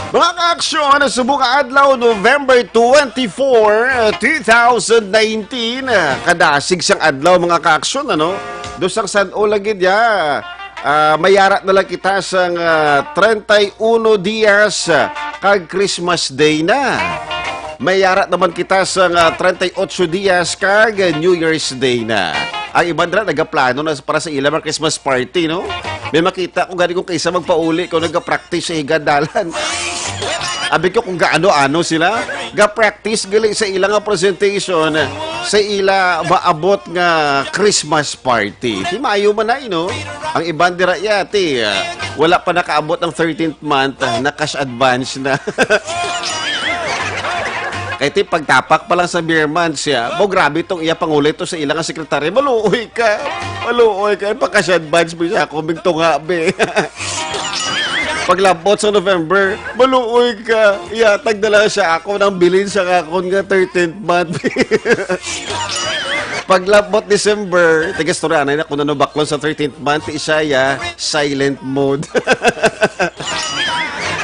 Mga ka-aksyon, subong nga adlaw, November twenty-four, two thousand nineteen. Kadasig sang adlaw, mga ka-aksyon, ano? Dusang san-o lagi diya. Ah, mayara na lang kita sang, ah, treinta y uno dias, ah, kag Christmas Day na. Mayara naman kita sang, ah, treinta y ocho dias kag New Year's Day na. Ang iban dira nagaplano na para sa ila mga Christmas party, no? May makita ko gani kung kaisa magpauli kung nagapractice sa higa dalan. Abi ko kung gaano-ano sila. Ga-practice gali sa ila nga presentation sa ila maabot nga Christmas party. Ti maayo man na, no? Ang iban dira, ya, ti, ah, wala pa nakaabot ang thirteenth month, ah, na cash advance na. Kay ti pagtapak pa lang sa beer months, ya, mo grabe tong iya pangulit to sa ila nga sekretarya. Maluoy ka. Maluoy ka. Pa-cash advance mo siya. Kuming tunga, be. Paglabot sa November, maluoy ka. Ihatag na lang siya ako ng bilin sa akon nga thirteenth month. Paglabot December, tagastorya na ako na baklon sa thirteenth month, Isaya, silent mode.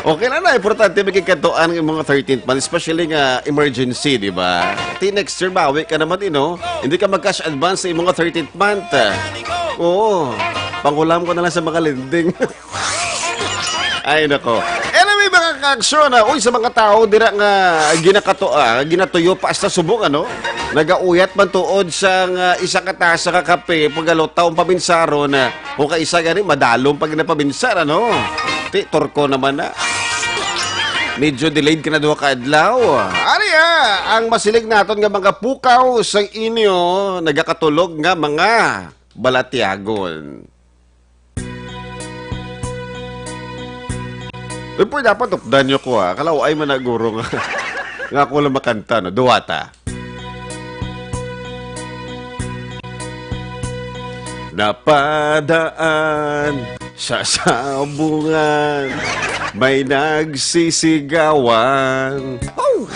Okay lang na, importante may kagkatuan ng mga thirteenth month, especially nga emergency, di ba? Ti next year, bawi ka naman, eh, no? Hindi ka mag-cash advance sa imong thirteenth month. Oo, pangulam ko na lang sa mga lending. Ay, nako. Anyway, mga ka-aksyon, ah, uy, sa mga tao dira nga ginakato, ah, ginatuyo pa sa subong, ano? Nagauyat man tuod sa nga isa ka tasa ka kape, pagalutaw ang paminsaron, ah, o kaisa gani, madalom pag napaminsan, ano? Ti, turko naman na. Medyo delayed ka na duha ka adlaw. Ari, ah, ang masiling naton nga mga pukaw sa inyo, nagakatulog nga mga balatyagon. Eh, pwede dapat updan nyo ko, ha? Kalaw ay man na guro nga, nga ako lang makanta, no? Duwata. Napadaan sa sabungan, may nagsisigawan. Oh!